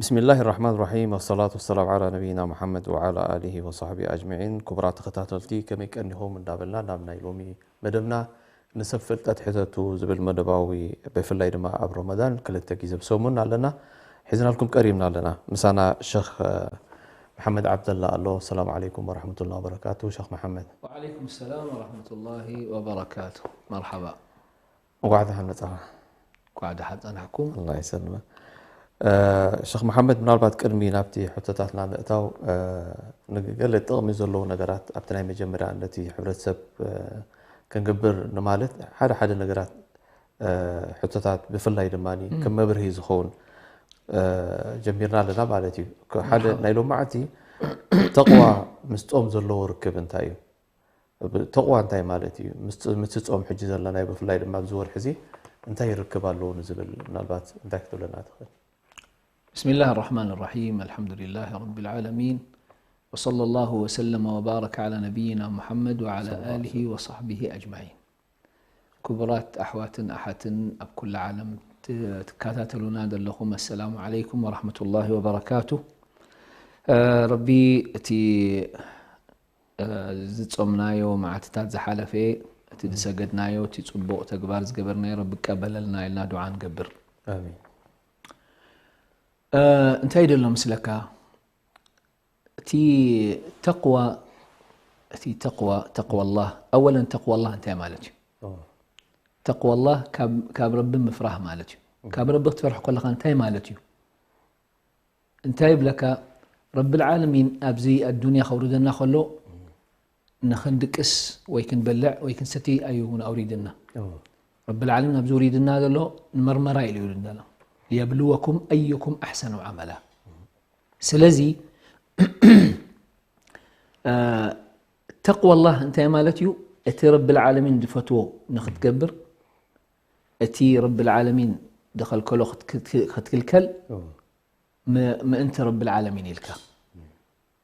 ብስሚላሂ ራሕማን ራሒም፣ ወሰላቱ ወሰላም ዓላ ነቢይና ሙሓመድ ወዓላ ኣሊሂ ወሳሕቢሂ ኣጅመዒን። ክቡራት ተኸታተልቲ፣ ከመይ ቀኒኹም እንዳበልና ናብ ናይ ሎሚ መደብና፣ ንሰብ ፍልጠት ሕተቱ ዝብል መደባዊ፣ ብፍላይ ድማ ኣብ ረመዳን ክልተ ግዜ ብሰሙን ኣለና፣ ሒዝናልኩም ቀሪብና ኣለና። ምሳና ሸኽ፣ እ፣ መሓመድ ዓብደላ ኣሎ። ሰላም ዓለይኩም ወረሕመቱላ ወበረካቱ። ሸኽ መሓመድ። ወዓለይኩም ሰላም ወረሕመቱላሂ ወበረካቱ። መርሓባ። እንኳዕ ደሓን መጻኻ። እንኳዕ ደሓን ጸናሕኩም። ኣላህ ይሰልመ። እ፣ ሸኽ መሓመድ፣ ምናልባት ቅድሚ ናብቲ ሕቶታትና ምእታው፣ እ፣ ንገለ ጥቕሚ ዘለዎ ነገራት ኣብቲ ናይ መጀመርያ ነቲ ሕብረተሰብ፣ እ፣ ክንገብር ንማለት ሓደ ሓደ ነገራት፣ እ፣ ሕቶታት ብፍላይ ድማ ከም መብርሂ ዝኸውን፣ እ፣ ጀሚርና ኣለና ማለት እዩ። ከ-፣ ሓደ ናይ ሎማዓንቲ ተቕዋ ምስ ጾም ዘለዎ ርክብ እንታይ እዩ? ብ-፣ ተቕዋ እንታይ ማለት እዩ? ምስ፣ ምስ ጾም ሕጂ ዘለናዮ ብፍላይ ድማ ኣብዚ ወርሒ እዚ እንታይ ርክብ ኣለዎ ንዝብል ምናልባት እንታይ ክትብለና ትኽእል? بسم الله الرحمن الرحيم. الحمد لله رب العالمين. وصلى الله وسلم وبارك على نبينا محمد وعلى آله وصحبه أجمعين. ክቡራት ኣሕዋትን ኣሓትን ኣብ ኩሉ ዓለም ት-፣ ትከታተሉና ዘለኹም፣ ኣሰላሙ ዓለይኩም ወራህመቱላሂ ወበረካቱ። እ፣ ረቢ እቲ፣ እ፣ ዝጾምናዮ መዓልትታት ዝሓለፈ፣ እቲ ዝሰገድናዮ፣ እቲ ጽቡቕ ተግባር ዝገበርናዮ ረቢ ይቀበለልና ኢልና ዱዓ ንገብር። ኣሚን። እ፣ እንታይ ደሎ ምስለካ? እቲ ተቕዋ፣ እቲ ተቕዋ፣ ተቕዋላህ፣ ኣወለን ተቕዋላህ እንታይ ማለት እዩ? ኦ። ተቕዋላህ ካብ፣ ካብ ረቢ ምፍራህ ማለት እዩ። ካብ ረቢ ክትፈርሕ ከለኻ እንታይ ማለት እዩ? እንታይ ይብለካ? ረብል ዓለሚን ኣብዚ ኣዱንያ ከውርደና ከሎ ንኽንድቅስ ወይ ክንበልዕ ወይ ክንሰቲ ኣይውን ኣውሪድና። ኦ። ረብል ዓለሚን ኣብዚ ውሪድና ዘሎ ንመርመራ ኢሉ ይውርደና። ሊየብልወኩም ኣዩኩም ኣሕሰኑ ዓመላ። ስለዚ፣ እ፣ ተቕዋላህ እንታይ ማለት እዩ? እቲ ረብል ዓለሚን ዝፈትዎ ንኽትገብር፣ እቲ ረብል ዓለሚን ዝኸልከሎ ክትክ-፣ ክትክልከል፣ ኦ። ም-፣ ምእንቲ ረብል ዓለሚን ኢልካ።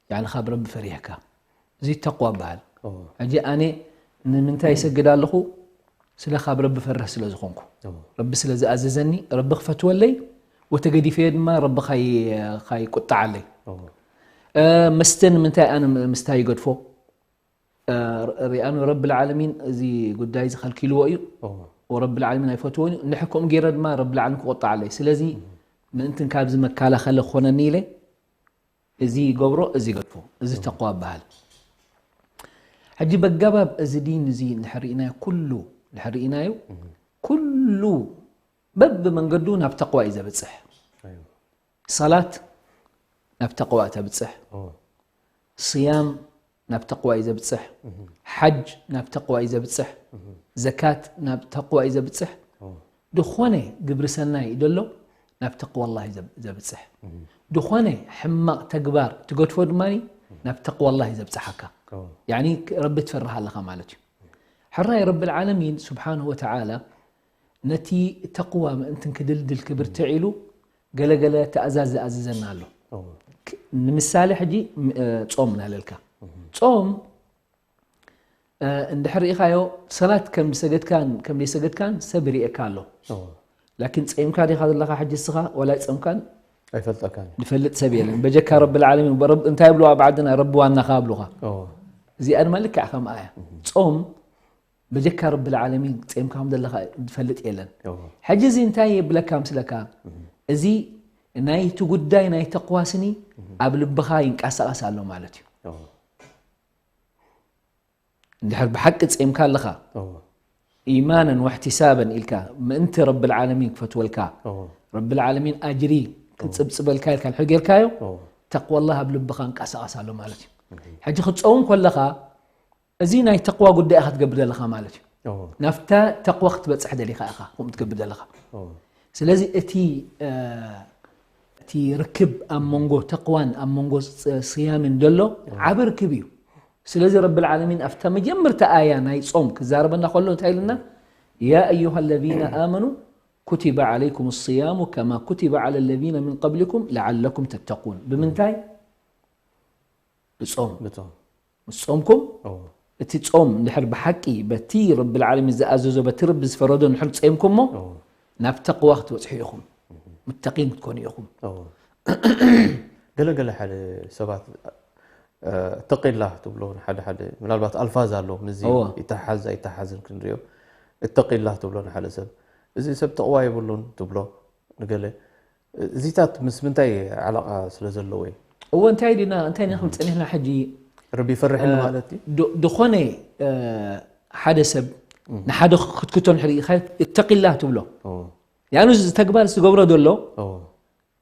ያዕኒ ካብ ረቢ ፈሪሕካ። እዚ ተቕዋ ይበሃል። ኦ። ሕጂ ኣነ ንምንታይ ይሰግድ ኣለኹ? ስለ ካብ ረቢ ፈርህ ስለ ዝኾንኩ። ኦ። ረቢ ስለ ዝኣዘዘኒ፣ ረቢ ክፈትወለይ፣ ወተገዲፈዮ ድማ ረቢ ካይ-፣ ካይቁጣዓለይ። ኦ። እ፣ መስተ ንምንታይ ኣነ ም-፣ ምስታይ ይገድፎ? እ፣ ር-፣ ሪኣኑ ረብል ዓለሚን እዚ ጉዳይ እዚ ከልኪልዎ እዩ። ኦ። ወረብል ዓለሚን ኣይፈትዎን እዩ። እንድሕር ከምኡ ገይረ ድማ ረብል ዓለሚን ክቁጣዓለይ። ስለዚ ምእንትን ካብዚ መከላኸሊ ክኾነኒ ኢለ እዚ ይገብሮ፣ እዚ ይገድፎ። እዚ ተቕዋ ይበሃል። ሕጂ በጋባብ እዚ ዲን እዚ እንድሕር ርኢናዮ፣ ኩሉ እንድሕር ርኢናዮ፣ ኩሉ በብመንገዱ ናብ ተቕዋ እዩ ዘብጽሕ። ኣይዋ። ሰላት ናብ ተቕዋ ተብጽሕ። ኦ። ስያም ናብ ተቕዋ እዩ ዘብጽሕ። እህ። ሓጅ ናብ ተቕዋ እዩ ዘብጽሕ። እህ። ዘካት ናብ ተቕዋ እዩ ዘብጽሕ። ኦ። ዝኾነ ግብሪ ሰናይ ደሎ ናብ ተቕዋላህ እዩ ዘብ-፣ ዘብጽሕ። እህ። ዝኾነ ሕማቕ ተግባር ትገድፎ ድማ ናብ ተቕዋላህ እዩ ዘብጽሓካ። ኦ። ያኒ ረቢ ትፈርህ ኣለኻ ማለት እዩ። ሕራይ ረብል ዓለሚን ስብሓንሁ ወተዓላ ነቲ ተቕዋ ምእንትን ክድልድል ክብርትዕ ኢሉ ገለ ገለ ትእዛዝ ዝኣዝዘና ኣሎ። ኦ። ክ-፣ ንምሳሌ ሕጂ፣ ም-፣ እ፣ ጾም እናለልካ። እህ። ጾም፣ እ፣ እንድሕር ርኢኻዮ ሰላት ከም ዝሰገድካን ከም ዘይሰገድካን ሰብ ይርእየካ ኣሎ። ኦ። ላኪን ጸይምካ ዲኻ ዘለኻ ሕጂ እስኻ? ዋላ ጸምካን ኣይፈልጠካን። ዝፈልጥ ሰብ የለን። በጀካ ረብል ዓለሚን፣ በረብ-፣ እንታይ ይብሉዋ ኣብ ዓድና? ረቢ ዋናኻ ይብሉኻ። ኦ። እዚኣ ድማ ልክዕ ከምኣ እያ። እህ። ጾም በጀካ ረብል ዓለሚን ጸይምካ ከም ዘለኻ ዝፈልጥ የለን። ኦ። ሕጂ እዚ እንታይ የብለካ ምስለካ? እህ። እዚ ናይቲ ጉዳይ ናይ ተቕዋ ስኒ እህ። ኣብ ልብኻ ይንቀሳቐስ ኣሎ ማለት እዩ። ኦ። እንድሕር ብሓቂ ጸይምካ ኣለኻ፣ ኦ። ኢማነን ወሕቲሳበን ኢልካ፣ ምእንቲ ረብል ዓለሚን ክፈትወልካ፣ ኦ። ረብል ዓለሚን ኣጅሪ ኦ። ክጽብጽበልካ ኢልካ እንድሕር ጌርካዮ፣ ኦ። ተቕዋላህ ኣብ ልብኻ እንቀሳቐስ ኣሎ ማለት እዩ። እህ። ሕጂ ክትጸውም ከለኻ፣ እዚ ናይ ተቕዋ ጉዳይ ኢኻ ትገብር ዘለኻ ማለት እዩ። ኦ። ናብታ ተቕዋ ክትበጽሕ ደሊኻ ኢኻ ከምኡ ትገብር ዘለኻ። ኦ። ስለዚ እቲ፣ እ፣ እቲ ርክብ ኣብ መንጎ ተቕዋን ኣብ መንጎ ስ-፣ ስያምን ዘሎ ኦ። ዓቢ ርክብ እዩ። ስለዚ ረብል ዓለሚን ኣብታ መጀመርታ ኣያ ናይ ጾም ክዛረበና ከሎ እንታይ ኢልና? يا أيها الذين آمنوا كتب عليكم الصيام كما كتب على الذين من قبلكم لعلكم تتقون. ብምንታይ? ብጾም። ብጾም። ምስ ጾምኩም፣ ኦ። እቲ ጾም እንድሕር ብሓቂ በቲ ረብል ዓለሚን ዝኣዘዞ፣ በቲ ረቢ ዝፈረዶ እንድሕር ጸይምኩሞ፣ ኦ። ናብ ተቕዋ ክትበጽሑ ኢኹም። እህ። ሙተቂን ክትኮኑ ኢኹም። ኦ። ገለገለ ሓደ ሰባት እተቂላህ ትብሎ ንሓደ ሓደ ምናልባት ኣልፋዝ ኣሎ ምስዚ እወ። ይተሓዝ ኣይተሓዝን ክንሪኦ። እተቂላህ ትብሎ ንሓደ ሰብ እዚ ሰብ ተቕዋ የብሉን ትብሎ ንገለ እዚታት ምስ ምንታይ ዓላቃ ስለ ዘለዎ እዩ? እወ እንታይ ዲና እንታይ ኢና ክንብል ጸኒሕና ሕጂ? ረቢ ይፈርሕኒ ማለት እዩ። ዶ- ዝኾነ እ፣ ሓደ ሰብ ንሓደ ክትክቶ ንሕሪ እተቂላህ ትብሎ ኦ፣ ያኑ እዚ ተግባር ዝገብሮ ዘሎ ኦ፣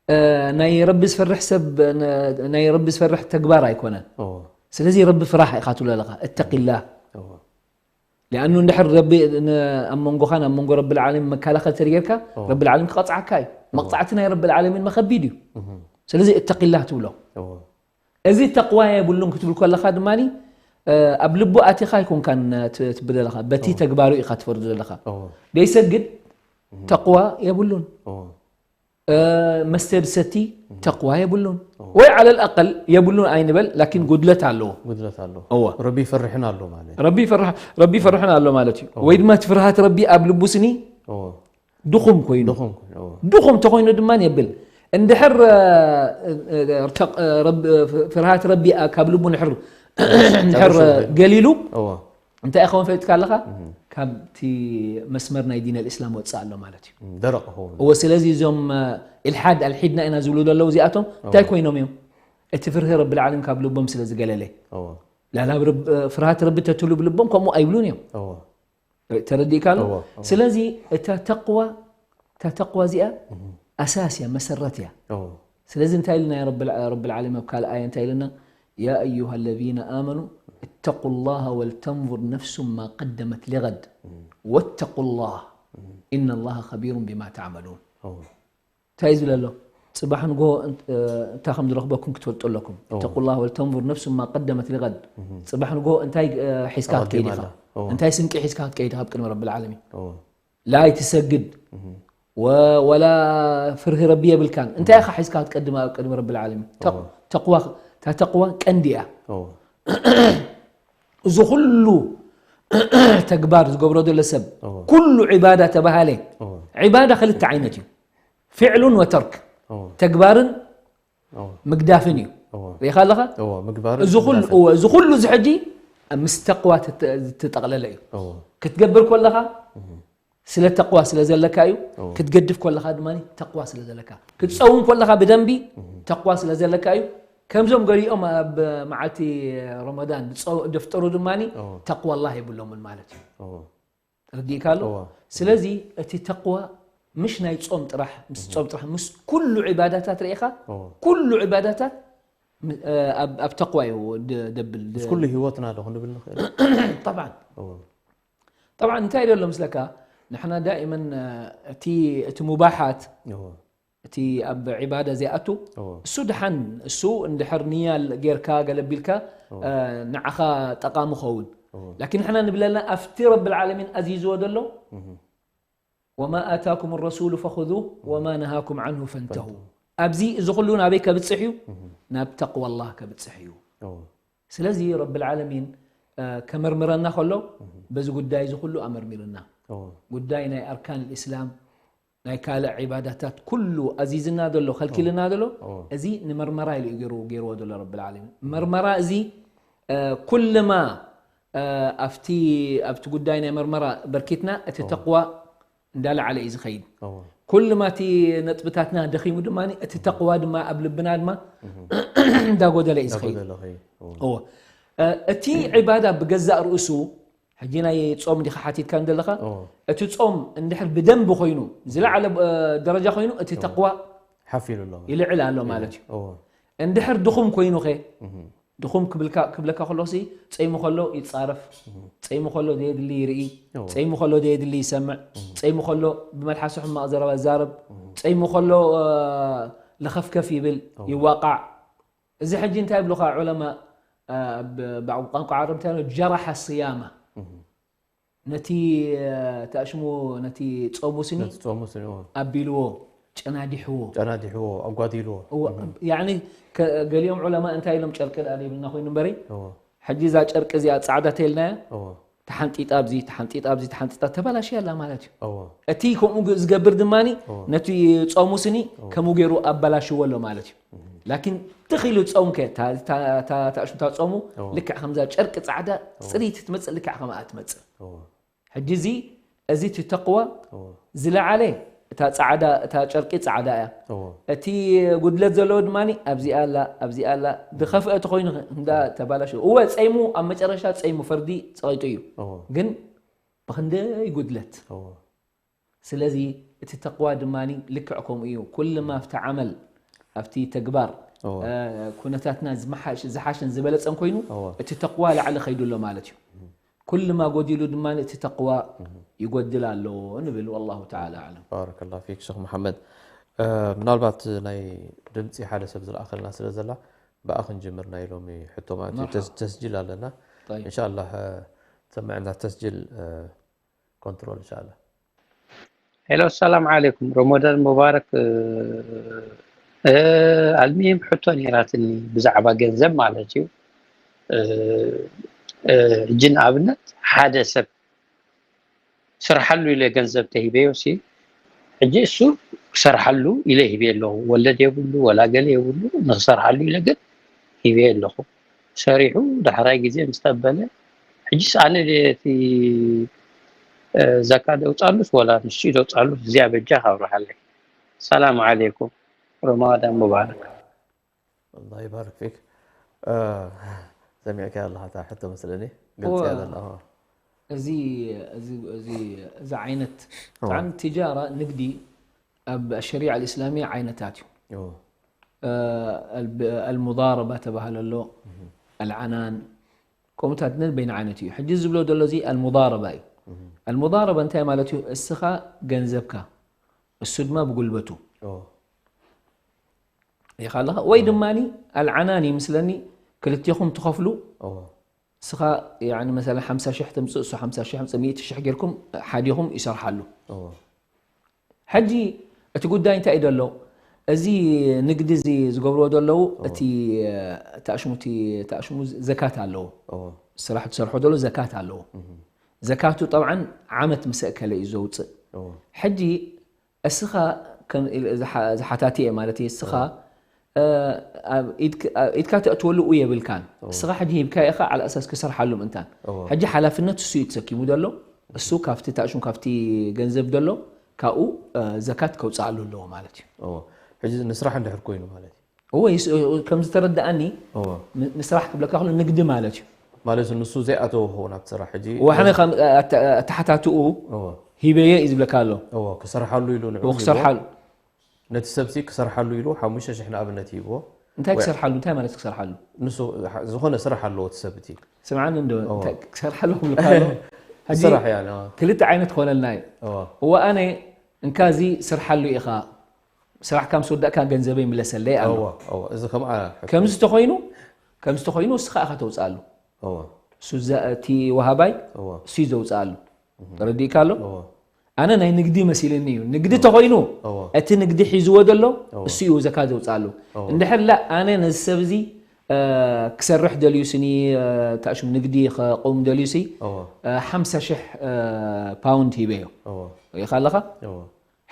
እ፣ ናይ ረቢ ዝፈርሕ ሰብ ን- ናይ ረቢ ዝፈርሕ ተግባር ኣይኮነን። ኦ፣ ስለዚ ረቢ ፍራሕ ኢኻ ትብሎ ኣለኻ እተቂላህ ኦ፣ ሊኣኑ እንድሕር ረቢ ን- ኣብ መንጎኻን ኣብ መንጎ ረቢ ዓለሚን መከላኸል ተርጌርካ ኦ። ረቢ ዓለሚን ክቐፅዓካ እዩ። መቕፃዕቲ ናይ ረቢ ዓለሚን መኸቢድ እዩ። ስለዚ እተቂላህ ትብሎ ኦ፣ እዚ ተቕዋ የብሉን ክትብል ከለኻ ድማ ኣብ ልቡ ኣቲኻ ኣይኮንካን ት- ትብል ዘለኻ በቲ ተግባሩ ኢኻ ትፈርዱ ዘለኻ። ኦ፣ ደይሰግድ ተቕዋ የብሉን። ኦ፣ መስተ ዝሰቲ ተቕዋ የብሉን ወይ ዓለል ኣቀል የብሉን ኣይንበል ላኪን ጉድለት ኣለዎ። ጉድለት ኣሎ። እወ። ረቢ ይፈርሕን ኣሎ ማለት። ረቢ ይፈርሕ ረቢ ይፈርሕን ኣሎ ማለት እዩ። ወይ ድማ እቲ ፍርሃት ረቢ ኣብ ልቡ ስኒ ኦ፣ ድኹም ኮይኑ ድኹም ኮይኑ። ኦ፣ ድኹም ተኮይኑ ድማ የብል እንድሕር እ፣ እ፣ እ፣ ተቕ- እ፣ ረብ- እ፣ ፍርሃት ረቢ ኣ- ካብ ልቡ ንሕር ንሕር ገሊሉ ኦ፣ እንታይ ይኸውን ፈሊጥካ ኣለኻ? ካብቲ መስመር ናይ ዲን ኣልእስላም ወፅእ ኣሎ ማለት እዩ። ደረቕ ኸውን። እወ ስለዚ እዞም እ፣ ኢልሓድ ኣልሒድና ኢና ዝብሉ ዘለዉ እዚኣቶም እንታይ ኮይኖም እዮም? እቲ ፍርሂ ረቢ ልዓለም ካብ ልቦም ስለ ዝገለለ ኦ፣ ላላ ብርብ- እ፣ ፍርሃት ረቢ ተትሉ ብልቦም ከምኡ ኣይብሉን እዮም። ኦ፣ ተረዲእካ ኣሎ። እወ፣ እወ። ስለዚ እታ ተቕዋ እታ ተቕዋ እዚኣ ኣሳስ እያ መሰረት እያ። ኦ፣ ስለዚ እንታይ ኢልና ረብል ዓለሚን ኣብ ካልእ ኣያ እንታይ ኢልና يا أيها الذين آمنوا اتقوا الله ولتنظر نفس ما قدمت لغد واتقوا الله إن الله خبير بما تعملون. ኦ፣ እንታይ እዩ ዝብል ኣሎ? ጽባሕ ንግሆ እን- እ፣ እንታይ ከም ዝረኽበኩም ክትፈልጡ ኣለኩም። اتقوا الله ولتنظر نفس ما قدمت لغد. ጽባሕ ንግሆ እንታይ እ፣ ሒዝካ ክትከይድ ኢኻ? ኦ። እንታይ ስንቂ ሒዝካ ክትከይድ ኢኻ ኣብ ቅድሚ ረብል ዓለሚን? ኦ፣ ላ ኣይትሰግድ ወ- ወላ ፍርሂ ረቢ የብልካን እንታይ ኢኻ ሒዝካ ክትቀድም ኣብ ቅድሚ ረብል ዓለሚን? ተቕ- ተቕዋ እታ ተቕዋ ቀንዲ እያ። ኦ፣ እዚ ኩሉ ተግባር ዝገብሮ ዘሎ ሰብ ኦ። ኩሉ ዒባዳ ተባሃለ ኦ፣ ዒባዳ ክልተ ዓይነት እዩ። ፊዕሉን ወተርክ ኦ፣ ተግባርን ኦ፣ ምግዳፍን እዩ። ኦ፣ ሪኢኻ ኣለኻ? ኦ፣ ምግባር እዚ ኩሉ እወ፣ እዚ ኩሉ እዚ ሕጂ ኣብ ምስ ተቕዋ ትተ- ትጠቕለለ እዩ። ኦ፣ ክትገብር ከለኻ ስለ ተቕዋ ስለ ዘለካ እዩ። ክትገድፍ ከለኻ ድማ ተቕዋ ስለ ዘለካ ክትፀውም ከለኻ ብደንቢ ተቕዋ ስለ ዘለካ እዩ። ከምዞም ገሊኦም ኣብ መዓልቲ ረመዳን ዝፀው- ደፍጠሩ ድማ ተቕዋ ኣላህ የብሎምን ማለት እዩ። ተረዲእካ ኣሎ። ስለዚ እቲ ተቕዋ ምሽ ናይ ጾም ጥራሕ ምስ ጾም ጥራሕ ምስ ኩሉ ዒባዳታት ርኢኻ ኩሉ ዒባዳታት ኣብ ተቕዋ እዩ ደብል። ምስ ኩሉ ህይወትና ዶ ክንብል ንኽእል? ጠብዓን ጠብዓን እንታይ ደሎ ምስለካ ንሕና ዳእመን እቲ እቲ ሙባሓት እቲ ኣብ ዒባዳ ዘይኣቱ እሱ ድሓን እሱ እንድሕር ንያ ጌርካ ገለቢልካ ንዓኻ ጠቓሚ ኸውን። ላኪን ንሕና ንብለና ኣብቲ ረብል ዓለሚን ኣዚዝዎ ደሎ وما آتاكم الرسول فخذوه وما نهاكم عنه فانتهوا። ኣብዚ እዚ ኩሉ ናበይ ከብፅሕ እዩ? ናብ ተቕዋ ኣላህ ከብፅሕ እዩ። ስለዚ ረብል ዓለሚን ከመርምረና ከሎ በዚ ጉዳይ እዚ ኩሉ ኣመርሚርና። ጉዳይ ናይ ኣርካን ልእስላም ናይ ካልእ ዒባዳታት ኩሉ ኣዚዝና ዘሎ ከልኪልና ዘሎ እዚ ንመርመራ ኢሉ እዩ ገይሩ ገይርዎ ዘሎ ረብል ዓለሚን። መርመራ እዚ ኩልማ ኣብቲ ኣብቲ ጉዳይ ናይ መርመራ በርኪትና እቲ ተቕዋ እንዳለዓለ እዩ ዝኸይድ። ኩልማ እቲ ነጥብታትና ደኺሙ ድማ እቲ ተቕዋ ድማ ኣብ ልብና ድማ እንዳጎደለ እዩ ዝኸይድ። እወ እቲ ዒባዳ ብገዛእ ርእሱ ሕጂ ናይ ጾም ዲኻ ሓቲትካ እንደለኻ እቲ ጾም እንድሕር ብደንቢ ኮይኑ ዝለዓለ ደረጃ ኮይኑ እቲ ተቕዋ ሓፍ ኢሉ ኣሎ። ይልዕል ኣሎ ማለት እዩ። እንድሕር ድኹም ኮይኑኸ ድኹም ክብልካ ክብለካ ከለኹሲ ጸይሙ ከሎ ይጻረፍ፣ ጸይሙ ከሎ ዘየድሊ ይርኢ፣ ጸይሙ ከሎ ዘየድሊ ይሰምዕ፣ ጸይሙ ከሎ ብመልሓሱ ሕማቕ ዘረባ ይዛረብ፣ ጸይሙ ከሎ ለኸፍከፍ ይብል ይዋቃዕ። እዚ ሕጂ እንታይ ይብሉኻ ዑለማ ብቋንቋ ዓረብ እንታይ ጀረሐ ስያማ ነቲ ተኣሽሙ ነቲ ጾሙ ስኒ ጾሙ ስኒ ኣቢልዎ ጨናዲሕዎ ጨናዲሕዎ ኣጓዲልዎ። ያኒ ገሊኦም ዑለማ እንታይ ኢሎም ጨርቂ ደኣ ዘይብልና ኮይኑ እምበሪ ሕጂ እዛ ጨርቂ እዚኣ ጻዕዳ ተይልናያ ተሓንጢጣ ኣብዚ፣ ተሓንጢጣ ኣብዚ፣ ተሓንጢጣ ተባላሽያ ኣላ ማለት እዩ። እዎ። እቲ ከምኡ ግ-፣ ዝገብር ድማኒ እዎ። ነቲ ጾሙ ስኒ እዎ። ከምኡ ገይሩ ኣባላሽዎ ኣሎ ማለት እዩ። እም። ላኪን ትኽ ኢሉ ጾም ከ፣ እታ፣ እታ፣ እታ፣ እታ ሽታ ጾሙ እዎ። ልክዕ ከምዛ ጨርቂ ጻዕዳ እዎ። ጽርይቲ ትመጽእ፣ ልክዕ ከምኣ ትመጽእ። እዎ። ሕጂ እዚ፣ እዚ እቲ ተቕዋ እዎ። ዝለዓለ እታ ጻዕዳ፣ እታ ጨርቂ ጻዕዳ እያ። እዎ። እቲ ጉድለት ዘለዎ ድማ ኣብዚኣ ኣላ፣ ኣብዚኣ ኣላ። ዝኸፍአ ተኾይኑ እንዳ ተባላሸወ። እወ፣ ጸይሙ፣ ኣብ መጨረሻ ጸይሙ፣ ፈርዲ ጸቒጡ እዩ። እዎ። ግን ብኽንደይ ጉድለት። እዎ። ስለዚ እቲ ተቕዋ ድማ ልክዕ ከምኡ እዩ። ኩልማ ኣብቲ ዓመል፣ ኣብቲ ተግባር፣ እዎ። እ፣ ኩነታትና ዝመሓሽ-፣ ዝሓሸን ዝበለጸን ኮይኑ፣ እዎ። እቲ ተቕዋ ላዕሊ ኸይዱ ኣሎ ማለት እዩ። ኩልማ ጎዲሉ ድማ እቲ ተቕዋ እህ። ይጎድል ኣሎ ንብል። ወላሁ ተዓላ ኣዕለም። ባረከላሁ ፊክ ሸኽ መሓመድ። እ፣ ምናልባት ናይ ድምፂ ሓደ ሰብ ዝለኣኸልና ስለ ዘላ፣ ብኣ ክንጅምር ናይ ሎሚ ሕቶ ማለት እዩ። መርሓባ። ተስ-፣ ተስጅል ኣለና። ጠይብ። እንሻላህ፣ እ፣ ትሰምዐና ተስጅል፣ እ፣ ኮንትሮል እንሻላህ። ሄሎ፣ ሰላም ዓለይኩም። ረመዳን ሙባረክ። እ፣ እ፣ ኣልሚሂም ሕቶ ነይራትኒ ብዛዕባ ገንዘብ ማለት እዩ። እ፣ እ፣ ሕጂ ንኣብነት ሓደ ሰብ ስርሓሉ ኢለ ገንዘብ ተሂበዮ ሲ፣ ሕጂ እሱ ክሰርሓሉ ኢለ ሂበ ኣለኹ። ወለድ የብሉ፣ ወላ ገለ የብሉ፣ ንክሰርሓሉ ኢለ ግን ሂበ ኣለኹ። ሰሪሑ ዳሕራይ ግዜ ምስ ተበለ፣ ሕጂስ ኣነ ድየ እቲ፣ እ፣ ዘካ ደውጻሉስ ወላ ንሱ ደውጻሉስ? እዚኣ በጃ ካብርሃለይ። ሰላም ዓለይኩም፣ ረመዳን ሙባረክ። ኣላህ ይባርክ ፊክ። እ፣ ሰሚዕካያ ኣለኻ እታ ሕቶ መስለኒ። ግልፂ እወ። እያ ዘላ። እወ። እዚ፣ እዚ፣ እዚ፣ እዚ ዓይነት እወ። ጥዓም ትጃራ፣ ንግዲ፣ ኣብ ሸሪዓ ኣልእስላሚያ ዓይነታት እዩ። እወ። እ፣ ኣልብ-፣ ኣልሙዳረባ ተባህለ ኣሎ፣ እህ። ኣልዓናን፣ ከምኡታት ነን በይን ዓይነት እዩ። ሕጂ ዝብሎ ዘሎ እዚ ኣልሙዳረባ እዩ። እህ። ኣልሙዳረባ እንታይ ማለት እዩ? እስኻ ገንዘብካ፣ እሱ ድማ ብጉልበቱ። እወ። ኢኻ ኣለኻ። ወይ እወ። ድማኒ ኣልዓናን ይምስለኒ፣ ክልቴኹም ትኸፍሉ፣ እወ። እስኻ፣ ያኒ፣ መሰለን ሓምሳ ሽሕ ተምጽእ፣ እሱ ሓምሳ ሽሕ ምጽእ፣ ሚእቲ ሽሕ ጌርኩም ሓዲኹም ይሰርሓሉ። እወ። ሕጂ እቲ ጉዳይ እንታይ እዩ ዘሎ? እዚ ንግዲ እዚ ዝገብርዎ ዘለዉ፣ እወ። እቲ፣ እ፣ እቲ ኣሽሙ፣ እቲ፣ እቲ ኣሽሙ ዘካት ኣለዎ። እወ። ስራሕ ትሰርሖ ዘሎ ዘካት ኣለዎ። እህ። ዘካቱ ጠብዓን ዓመት ምስ ኣከለ እዩ ዘውጽእ። እወ። ሕጂ እስኻ ከም ኢል-፣ ዝሓ-፣ ዝሓታቲ እየ ማለት እዩ። እስኻ፣ እወ። እ፣ ኣብ ኢድክ-፣ ኣብ ኢድካ ተእትወሉ የብልካን። እወ። እስኻ ሕጂ ሂብካዮ ኢኻ፣ ዓል ኣሳስ ክሰርሓሉ ምእንታን። እወ። ሕጂ ሓላፍነት እሱ እዩ ተሰኪሙ ዘሎ። እሱ ካብቲ ታሽሙ፣ ካብቲ ገንዘብ ዘሎ፣ ካብኡ፣ እ፣ ዘካት ከውጽኣሉ ኣለዎ ማለት እዩ። እወ። ሕጂ ንስራሕ እንድሕር ኮይኑ ማለት እዩ። እወ፣ ይስ-፣ ከም ዝተረድኣኒ፣ እወ። ን-፣ ንስራሕ ክብለካ ከሎ ንግዲ ማለት እዩ። ማለት ንሱ ዘይኣተወ ክኸውን ኣብቲ ስራሕ ሕጂ። እወ፣ ሕነ ከም፣ እ፣ ኣተ-፣ ኣተሓታትኡ እወ። ሂበየ እዩ ዝብለካ ኣሎ። እወ፣ ክሰርሓሉ ኢሉ ንዕኡ እወ፣ ሂብዎ። ክሰርሓሉ። ነቲ ሰብሲ ክሰርሓሉ ኢሉ ሓሙሽተ ሽሕ ንኣብነት ሂብዎ። እንታይ ወይ ክሰርሓሉ? እንታይ ማለት ክሰርሓሉ? ንሱ ዝ-፣ ዝኾነ ስራሕ ኣለዎ እቲ ሰብ እቲ። ስምዓኒ እንዶ፣ እወ። እንታይ ክሰርሓሉ ክብለካ ኣሎ? ሕጂ ስራሕ እያ፣ እወ። ክልተ ዓይነት ክኾነልና እዩ። እወ። እወ፣ ኣነ እንካ እዚ ስርሓሉ ኢኻ፣ ስራሕካ ምስ ወዳእካ ገንዘበይ ምለሰለይ ኣሎ። እወ፣ እወ፣ እዚ ከምኣ ሕቶ። ከምዚ ተኾይኑ፣ ከምዚ ተኾይኑ፣ እስኻ ኢኻ ተውፅኣሉ። እወ። እሱ ዘ-፣ እቲ ወሃባይ፣ እወ። እሱ እዩ ዘውፅኣሉ። እህ። ተረዲእካ ኣሎ? እወ። ኣነ ናይ ንግዲ መሲልኒ እዩ። ንግዲ እወ። ተኾይኑ፣ እወ። እቲ ንግዲ ሒዝዎ ዘሎ፣ እወ። እሱ እዩ ዘካ ዘውፅኣሉ። እወ። እንድሕር ላ፣ ኣነ ነዚ ሰብ እዚ፣ እ፣ ክሰርሕ ደልዩ ስኒ፣ እ፣ ታሽም ንግዲ ከቕውም ደልዩ ሲ፣ እወ። እ፣ ሓምሳ ሽሕ፣ እ፣ ፓውንድ ሂበዮ። እወ። ርኢኻ ኣለኻ? እወ።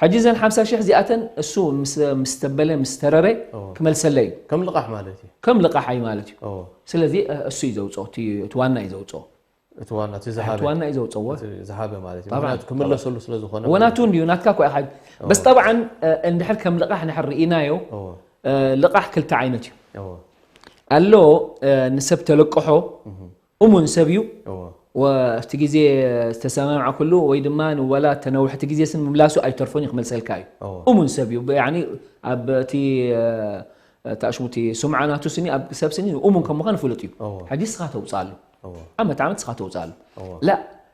ሕጂ እዘን ሓምሳ ሽሕ እዚኣተን እሱ ምስ፣ ምስ ተበለ፣ ምስ ተረረ እዎ። ክመልሰለይ እዩ። ከም ልቓሕ ማለት እዩ። ከም ልቓሓይ ማለት እዩ። እዎ። ስለዚ፣ እ፣ እሱ እዩ ዘውፅኦ፣ እቲ፣ እቲ ዋና እዩ ዘውፅኦ። እቲ ዋና፣ እቲ ዝሃበ። እቲ ዋና እዩ ዘውፅኦ። እቲ ዝሃበ ማለት እዩ። ጠብዓን፣ ምኽንያቱ ክምለሰሉ ጠብዓን። ስለ ዝኾነ ወናቱ ማለት እዩ። እንድዩ፣ ናትካ እኮ ኢኻ። እዎ። በስ ጠብዓን፣ እ፣ እንድሕር ከም ልቓሕ እንድሕር ርኢናዮ፣ እዎ። እ፣ ልቓሕ ክልተ ዓይነት እዩ። እዎ። ኣሎ፣ እ፣ ንሰብ ተለቅሖ፣ እህ። እሙን ሰብ እዩ። እዎ። ወ-፣ ኣብቲ ግዜ ዝተሰማምዐ ኩሉ ወይ ድማ ንወላ ተነውሕቲ ግዜ ስን ምምላሱ ኣይተርፎን እዩ፣ ክመልሰልካ እዩ። እዎ። እሙን ሰብ እዩ። ብ-፣ ያኒ ኣብ እቲ፣ እ፣ ታሽሙቲ ስምዓ ናቱ ስኒ ኣብ ሰብ ስኒ እሙን ከም ምዃን ፍሉጥ እዩ። እዎ። ሕጂ እስኻ ተውፅኣሉ። እዎ። ዓመት ዓመት እስኻ ተውፅኣሉ። እዎ። ላ፣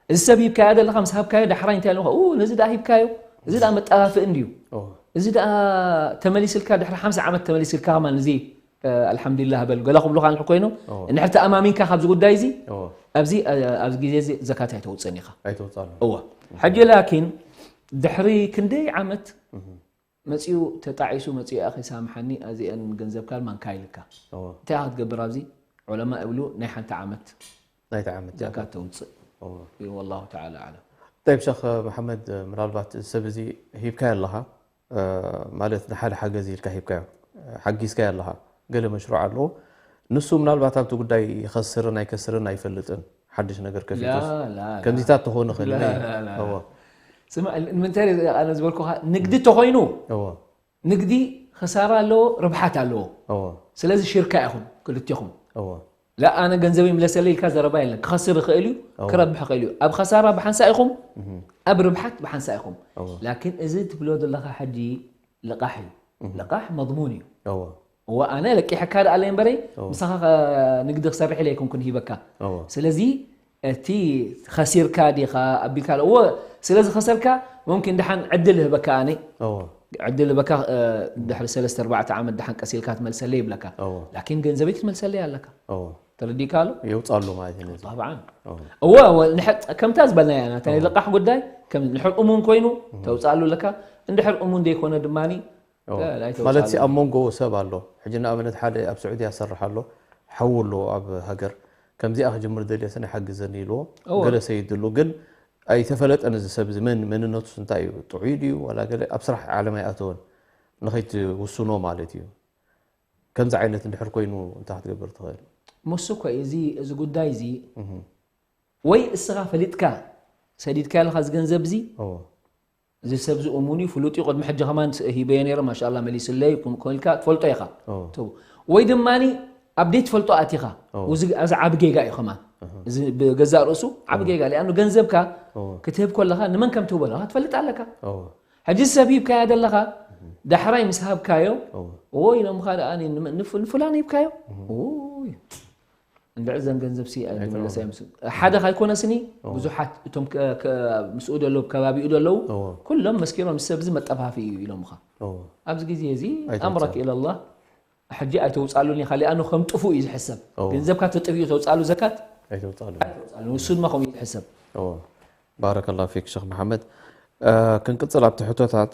እዚ ሰብ ሂብካዮ ዘለኻ ምስ ሃብካዮ ዳሕራይ እንታይ ኣለኻ? ኡ፣ ነዚ ደኣ ሂብካዮ፣ እዚ ደኣ መጠፋፍእ እንድዩ። እዎ። እዚ ደኣ ተመሊስልካ ድሕሪ ሓምሳ ዓመት ተመሊስልካ ከማን እዚ እ፣ ኣልሓምዱሊላህ በል፣ ገለ ክብሉኻ እንድሕር ኮይኖም፣ እዎ። እንድሕር ተኣማሚንካ ካብዚ ጉዳይ እዚ፣ እዎ። ኣብዚ፣ እ፣ ኣብዚ ግዜ እዚ ዘካት ኣይተውፅእን ኢኻ። ኣይተውፅኣሉ። እዎ። እህ። ሕጂ ላኪን ድሕሪ ክንደይ ዓመት እህ። መፂኡ ተጣዒሱ መፂኡ፣ "ኣኺ ሳምሓኒ፣ እዚአን ገንዘብካ ድማ እንካ" ኢልካ። እዎ። እንታይ ኢኻ ክትገብር ኣብዚ? ዑለማ እብሉ ናይ ሓንቲ ዓመት ናይቲ ዓመት ዘካት ተውፅእ። እዎ። እዩ። ወላሁ ተዓላ ኣዕለም። طيب ሸኽ መሓመድ፣ ምናልባት እዚ ሰብ እዚ ሂብካዮ ኣለኻ፣ ማለት ንሓደ ሓገዝ ኢልካ ሂብካዮ፣ ሓጊዝካዮ ኣለኻ፣ ገለ መሽሩዕ ኣለዎ። ንሱ ምናልባት ኣብቲ ጉዳይ ይኸስርን ኣይከስርን ኣይፈልጥን፣ ሓድሽ ነገር ከፊቱስ ላ፣ ላ። ከምዚታት ትኾኑ ኽእል ላ፣ ናይ ላ፣ ላ። እዎ ስማ፣ ንምንታይ ኣነ ዝበልኩኻ ንግዲ ተኾይኑ እዎ ንግዲ ኽሳራ ኣለዎ፣ ርብሓት ኣለዎ። እዎ ስለዚ ሽርካ ኢኹም ክልቴኹም። እዎ ላ ኣነ ገንዘብ ይምለሰለይ ኢልካ ዘረባ የለን። ክኸስር ይኽእል እዩ፣ እዎ። ክረብሕ ይኽእል እዩ። ኣብ ኸሳራ ብሓንሳ ኢኹም፣ ኣብ ርብሓት ብሓንሳ ኢኹም። እዎ ላኪን እዚ ትብሎ ዘለኻ ሕጂ ልቓሕ እዩ። ልቓሕ መضሙን እዩ። እዎ እወ ኣነ ለቂሐካ ደኣ ኣለየ እምበረይ እዎ። ምሳኻ ኸ-፣ ንግዲ ክሰርሕ ኢለ ኣይኮንኩን ሂበካ። እዎ ስለዚ እቲ ኸሲርካ ዲኻ ኣቢልካ ኣሎ። እወ ስለዚ ኸሰርካ ሙምኪን ደሓን ዕድል ህበካ ኣነ እዎ ዕድል ህበካ እ፣ ድሕሪ ሰለስተ ኣርባዕተ ዓመት ደሓን ቀሲልካ ትመልሰለይ ይብለካ። እዎ ላኪን ገንዘበይ ክትመልሰለይ ኣለካ። እዎ ተረዲእካ ኣሎ? የውፃሉ ማለት እዩ ነዚ። طبعا እዎ እወ እወ ንሐ-፣ ከምታ ዝበልናያ ናታ ናይ ልቓሕ ጉዳይ ከም ንድሕር እሙን ኮይኑ ተውፅኣሉ ኣለካ። እንድሕር እሙን ዘይኮነ ድማ እዎ። ላ- ላይተውፅኣሉ። ማለት ሲ ኣብ መንጎ ሰብ ኣሎ። ሕጂ ንኣብነት ሓደ ኣብ ስዑድያ ዝሰርሕ ኣሎ፣ ሓዉ ኣለዎ ኣብ ሃገር፣ ከምዚኣ ክጅምር ደልየ ስነ ሓግዘኒ ኢልዎ። እዎ። ገለ ሰይድ ኣሎ ግን ኣይተፈለጠን እዚ ሰብ እዚ መን መንነቱስ እንታይ እዩ፣ ጥዑይ ድዩ ዋላ ገለ ኣብ ስራሕ ዓለም ኣይኣተወን፣ ንኸይትውስኖ ማለት እዩ። ከምዚ ዓይነት እንድሕር ኮይኑ እንታይ ክትገብር ትኽእል? ምስ እኮ እዚ እዚ ጉዳይ እዚ ወይ እስኻ ፈሊጥካ ሰዲድካ ኣለኻ እዚ ገንዘብ እዚ እዎ እዚ ሰብ እዚ እሙን እዩ ፍሉጥ እዩ ቅድሚ ሕጂ ከማን ስ- ሂበዮ ነይረ ማሻላ መሊስለይ ኩም- ኮልካ ትፈልጦ ኢኻ። እዎ ትቡ ወይ ድማ ኣብ ደይ ትፈልጦ ኣቲኻ እዎ። እዚ እዚ ዓቢ ጌጋ እዩ ከማን እዚ ብገዛእ ርእሱ ዓቢ ጌጋ ሊኣኑ ገንዘብካ እዎ ክትህብ ከለኻ ንመን ከም ትህቦ ኣለኻ ትፈልጥ ኣለካ። እዎ ሕጂ ሰብ ሂብካዮ ዘለኻ ዳሕራይ ምስ ሃብካዮ እዎ ወይ ኢሎምኻ ደኣ ንፍላን ሂብካዮ ወይ እንድዒ ዘን ገንዘብ ሲ ኣይመለሰ ይምስ ሓደ ካይኮነስኒ ብዙሓት እቶም ከ- ከ- ምስኡ ደለዉ ከባቢኡ ደለዉ እዎ ኩሎም መስኪሮም እዚ ሰብ እዚ መጠፋፊ እዩ ኢሎምኻ። እዎ ኣብዚ ግዜ እዚ ኣይተውፅኣሉ። ኣምረክ ኢለላህ ሕጂ ኣይተውፅኣሉን ኢኻ ሊኣኑ ከም ጥፉእ እዩ ዝሕሰብ። እዎ ገንዘብካ ተጥፊኡ ተውፅኣሉ ዘካት ኣይተውፅኣሉ። ኣይተውፅኣሉ ንሱ ድማ ከምኡ እዩ ዝሕሰብ። እዎ ባረከላሁ ፊክ ሸኽ መሓመድ። እ፣ ክንቅፅል ኣብቲ ሕቶታት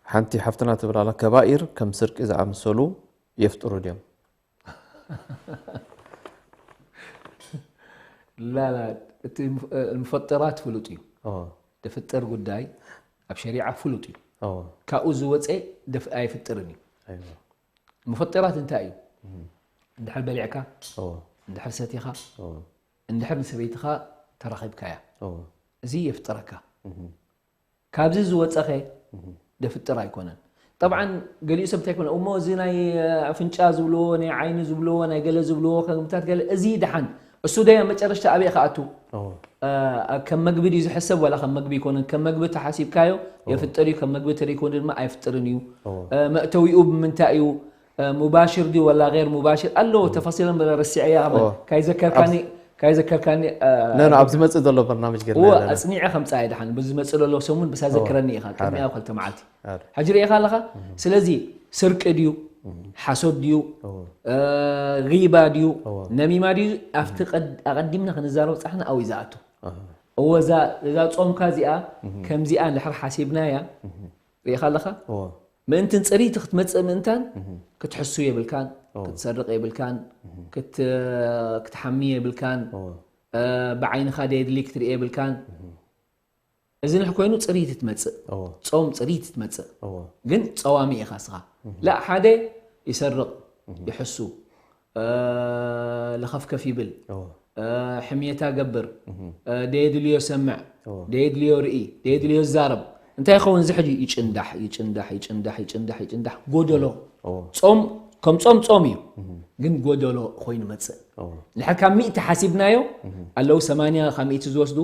ሓንቲ ሓፍትና ትብል ኣላ፣ ከባኢር ከም ስርቂ ዝኣመሰሉ የፍጥሩ ድዮም? ላላ እቲ ሙፈጥራት ፍሉጥ እዩ። እዎ ደፍጥር ጉዳይ ኣብ ሸሪዓ ፍሉጥ እዩ። እዎ ካብኡ ዝወፀ ደፍ ኣይፍጥርን እዩ። ኣይዋ ሙፈጥራት እንታይ እዩ? እንድሕር በሊዕካ እዎ እንድሕር ሰቲኻ እዎ እንድሕር ንሰበይትኻ ተራኺብካያ እዎ እዚ የፍጥረካ። ካብዚ ዝወፀኸ ደፍጥር ኣይኮነን። ጠብዓን ገሊኡ ሰብ እንታይ ይኮነ እሞ እዚ ናይ ኣፍንጫ ዝብልዎ ናይ ዓይኒ ዝብልዎ ናይ ገለ ዝብልዎ ከምታት ገለ እዚ ደሓን እሱ ደይ ኣብ መጨረሽታ ኣበይ ከኣቱ እዎ እ፣ ከም መግቢ ድዩ ዝሕሰብ ዋላ ከም መግቢ ይኮነን? ከም መግቢ ተሓሲብካዮ የፍጥር እዩ። ከም መግቢ ተደይኮነ ድማ ኣይፍጥርን እዩ። እዎ እ፣ መእተዊኡ ብምንታይ እዩ? እ፣ ሙባሽር ድዩ ወላ ገይር ሙባሽር ኣለዎ። ተፈሲለን በለ ረሲዐያ እዎ። ካይዘከርካኒ ካይዘከርካኒ እ፣ ነ ነ ኣብ ዝመፅእ ዘሎ በርናምጅ ገርና እዎ ኣለና። ኣፅኒዐ ከምፃ እየ ደሓን በዚ ዝመፅእ ዘሎ ሰሙን ብሳ ዘክረኒ ኢኻ ቅድሚ ኣብ ክልተ መዓልቲ ኣረ። ሕጂ ርኢኻ ኣለኻ። ስለዚ ስርቂ ድዩ ሓሶት ድዩ እዎ እ፣ ጊባ ድዩ እዎ። ነሚማ ድዩ ኣብቲ ቀድ- ኣቐዲምና ክንዛረብ ፃሕና ኣው ይዝኣቱ። ኣሃ እዎ እዛ እዛ ፆምካ እዚኣ ከምዚኣ እንድሕር ሓሲብናያ ርኢኻ ኣለኻ። እዎ ምእንትን ፅሪቲ ክትመፅእ ምእንታን ክትሕሱ የብልካን እዎ። ክትሰርቕ የብልካን ክት- ክትሓሚ የብልካን እዎ እ፣ ብዓይንኻ ደየድሊ ክትርኢ የብልካን። እዚ ንሕ ኮይኑ ፅሪቲ ትመፅእ እዎ ፆም ፅሪቲ ትመፅእ እዎ ግን ፀዋሚ ኢኻ እስኻ። ላ ሓደ ይሰርቕ ይሕሱ እ፣ ለኸፍከፍ ይብል እዎ እ፣ ሕምየታ ገብር እ፣ ደየድልዮ ሰምዕ እዎ ደየድልዮ ርኢ ደየድልዮ ዛረብ እንታይ ይኸውን እዚ ሕጂ ይጭንዳሕ ይጭንዳሕ ይጭንዳሕ ይጭንዳሕ ይጭንዳሕ ጎደሎ እዎ ጾም ከም ጾም ጾም እዩ ግን ጎደሎ ኮይኑ መጽእ። እዎ ንድሕር ካብ ሚእቲ ሓሲብናዮ ኣለዉ ሰማንያ ካብ ሚእቲ ዝወስዱ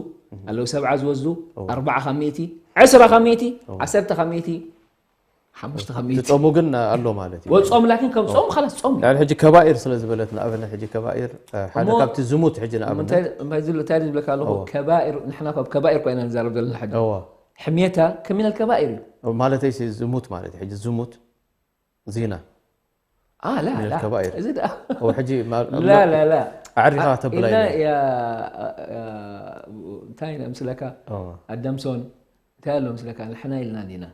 ኣለዉ ሰብዓ ዝወስዱ ኣርባዓ ካብ ሚእቲ ዕስራ ካብ ሚእቲ ዓሰርተ ካብ ሚእቲ ሓሙሽተ ካብ ሚእቲ ዝጾሙ ግን ኣሎ ማለት እዩ። ወጾም ላኪን ከም ጾም ኻላስ ጾም እዩ። يعني ሕጂ ከባኢር ስለ ዝበለት ንኣብነት ሕጂ ከባኢር ሓደ እሞ ካብቲ ዝሙት ሕጂ ንኣብነት እንታይ እንታይ ዝብል እንታይ ዝብለካ ኣለኹ እዎ። ከባኢር ንሕና ካብ ከባኢር ኮይና ንዛረብ ዘለና ሕጂ እዎ ሕምየታ ከሚናል ከባኢር እዩ። ማለተይ ሲ ዝሙት ማለት እዩ። ሕጂ ዝሙት ዚና አ ላ ሚነል ላ ከባኢር። እዚ ደኣ እዎ ሕጂ ማ- ላ ላ ላ ኣዕሪኻ ተብላ ኢልና ኢለ። ያ እንታይ ኢለ ምስለካ እዎ ኣዳምሶን እንታይ ኣሎ ምስለካ ንሕና ኢልና ዲና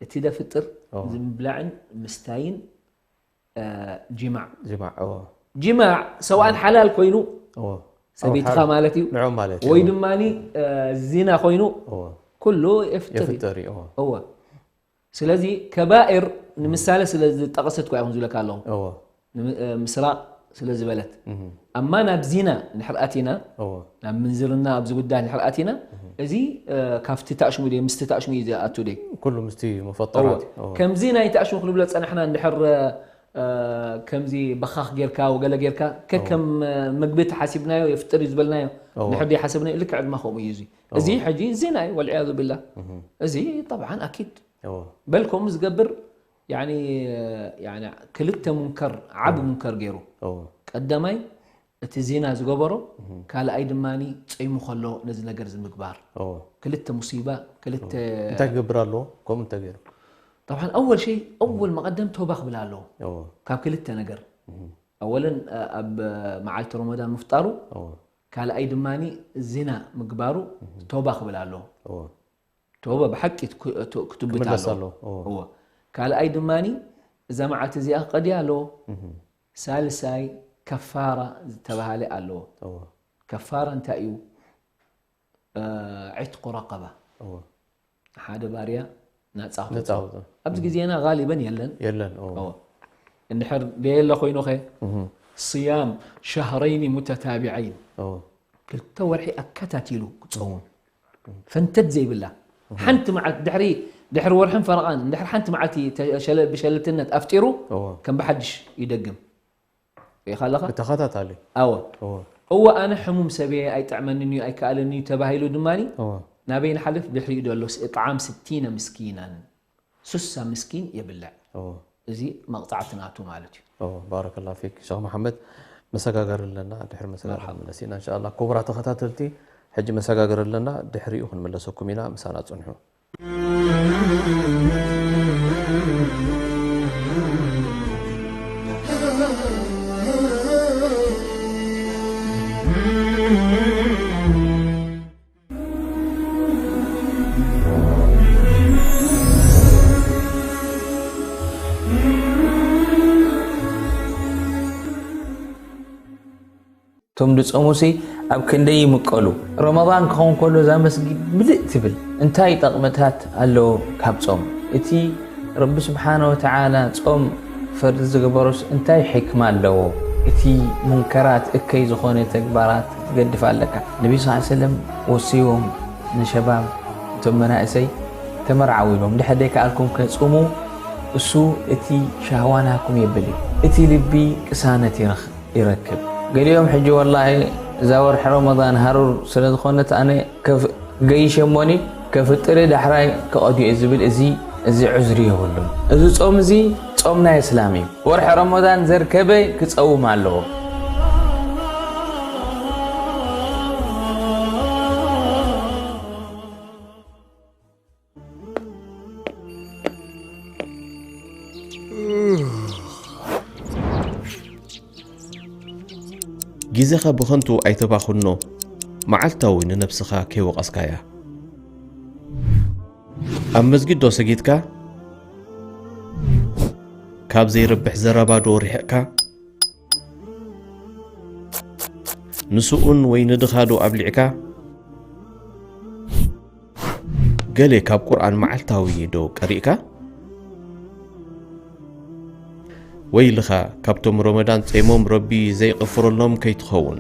እቲ ደፍጥር እዎ ዝምብላዕን ምስታይን እ፣ ጅማዕ ጅማዕ እዎ ጅማዕ ሰብኣን ሓላል ኮይኑ እዎ ሰበይትኻ ማለት እዩ። ንዑ ማለት እዩ። ወይ ድማ ዚና ኮይኑ ኩሉ የፍጥር እዩ። እወ። ስለዚ ከባኤር ንምሳሌ ስለ ዝጠቐሰት እኳ ይኹን ዝብለካ ኣለኹ። ምስራቕ ስለ ዝበለት። ኣማ ናብ ዚና እንድሕር ኣቲና፣ ናብ ምንዝርና ኣብዚ ጉዳይ እንድሕር ኣቲና፣ እዚ ካብቲ ታእሽሙ ድዩ ምስቲ ታእሽሙ እዩ ዝኣቱ ድዩ? ኩሉ ምስቲ መፈጠራት። ከምዚ ናይ ታእሽሙ ክንብሎ ዝፀናሕና እንድሕር ከምዚ በኻኽ ጌርካ ወገለ ጌርካ ከከም ምግቢ ተሓሲብናዮ የፍጥር እዩ ዝበልናዮ እንድሕር ድዩ ሓሰብናዮ ልክዕ ድማ ከምኡ እዩ እዚ። እዚ ሕጂ ዚና እዩ ወልዕያዙ ቢላ። እዚ ጠብዓን ኣኪድ በል ከምኡ ዝገብር ያኒ ያኒ ክልተ ሙንከር ዓቢ ሙንከር ገይሩ። ቀዳማይ እቲ ዚና ዝገበሮ፣ ካልኣይ ድማ ጸይሙ ከሎ ነዚ ነገር ዝምግባር። ክልተ ሙሲባ፣ ክልተ እንታይ ክገብር ኣለዎ? ከምኡ እንተገይሩ። طبعا أول شيء أول መቐደም ተውባ ክብል ኣለዎ ካብ ክልተ ነገር። أولا ኣብ መዓልቲ ረመዳን ምፍጣሩ፣ ካልኣይ ድማ ዚና ምግባሩ ተውባ ክብል ኣለዎ። ተውባ ብሓቂ ክትብት ኣለዎ። ካልኣይ ድማ እዛ መዓልቲ እዚኣ ክቐድያ ኣለዎ። ሳልሳይ ከፋራ ዝተባሃለ ኣለዎ። ከፋራ እንታይ እዩ? ዒትቁ ረቀባ፣ ሓደ ባርያ ናፃ ክወፅእ። ኣብዚ ግዜና ጋሊበን የለን። የለን። እንድሕር ደየለ ኮይኑኸ صيام شهرين متتابعين ክልተ ወርሒ ኣከታቲሉ ክፀውም ፈንተት ዘይብላ ሓንቲ መዓልቲ ድሕሪ ድሕሪ ወርሕን ፈረቓን እንድሕር ሓንቲ መዓልቲ ብሸለልትነት ኣፍጢሩ ከም ብሓድሽ ይደግም። ሪኢኻ ኣለኻ? ብተኸታታሊ። ኣወ። እወ ኣነ ሕሙም ሰብ እየ ኣይጥዕመንን እዩ ኣይከኣልን እዩ ተባሂሉ ድማ ናበይ ንሓልፍ ድሕሪኡ ደሎስ እጥዓም ስቲነ ምስኪናን ሱሳ ምስኪን የብልዕ። እዚ መቕፃዕቲ ናቱ ማለት እዩ። ባረከላ ፊክ ሸኽ መሓመድ። መሰጋገሪ ኣለና፣ ድሕሪ መሰጋገሪ ንመለስ ኢና እንሻላ። ክቡራት ተኸታተልቲ ሕጂ መሰጋገሪ ኣለና፣ ድሕሪኡ ክንመለሰኩም ኢና፣ ምሳና ፅንሑ። እቶም ዝጾሙሲ ኣብ ክንደይ ይምቀሉ። ረመዳን ክኸውን ከሎ እዛ መስጊድ ምልእ ትብል። እንታይ ጠቕምታት ኣለዎ ካብ ጾም? እቲ ረቢ ስብሓነ ወተዓላ ጾም ፈርዲ ዝገበሮስ እንታይ ሕክማ ኣለዎ? እቲ ሙንከራት እከይ ዝኾነ ተግባራት ክትገድፍ ኣለካ። ነቢ ስ ሰለም ወሲዎም ንሸባብ እቶም መናእሰይ ተመርዓው ኢሎም ድሕር ደይከኣልኩም ከጽሙ እሱ እቲ ሻህዋ ናኩም የብል እዩ። እቲ ልቢ ቅሳነት ይረኽብ። ይረክብ። ገሊኦም ሕጂ ወላሂ እዛ ወርሒ ረመዳን ሃሩር ስለ ዝኾነት ኣነ ገይሸ እሞኒ ከፍጥር ዳሕራይ ክቐድዮ ዝብል እዚ እዚ ዕዝሪ የብሉን። እዚ ጾም እዚ ጾም ናይ እስላም እዩ። ወርሒ ረመዳን ዘርከበ ክጸውም ኣለዎ። ግዜኻ ብኸንቱ ኣይተባኽኖ፣ መዓልታዊ ንነብስኻ ከይወቐስካያ። ኣብ መስጊድ ዶ ሰጊድካ? ካብ ዘይረብሕ ዘረባ ዶ ርሒቕካ? ንስኡን ወይ ንድኻ ዶ ኣብሊዕካ? ገለ ካብ ቁርኣን መዓልታዊ ዶ ቀሪእካ? ወይልኻ ካብቶም ረመዳን ጸይሞም ረቢ ዘይቕፍረሎም ከይትኸውን።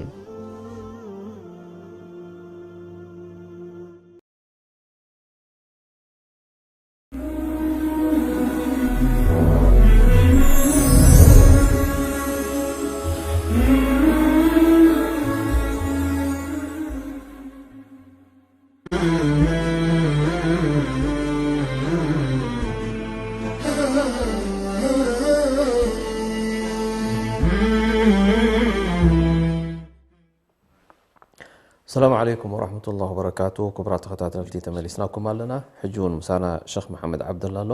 ሰላም ዓለይኩም ወራህመቱላሂ ወበረካቱ። ክቡራት ተኸታተልቲ ተመሊስናኩም ኣለና። ሕጂ እውን ምሳና ሸኽ መሓመድ ዓብደላ ኣሎ።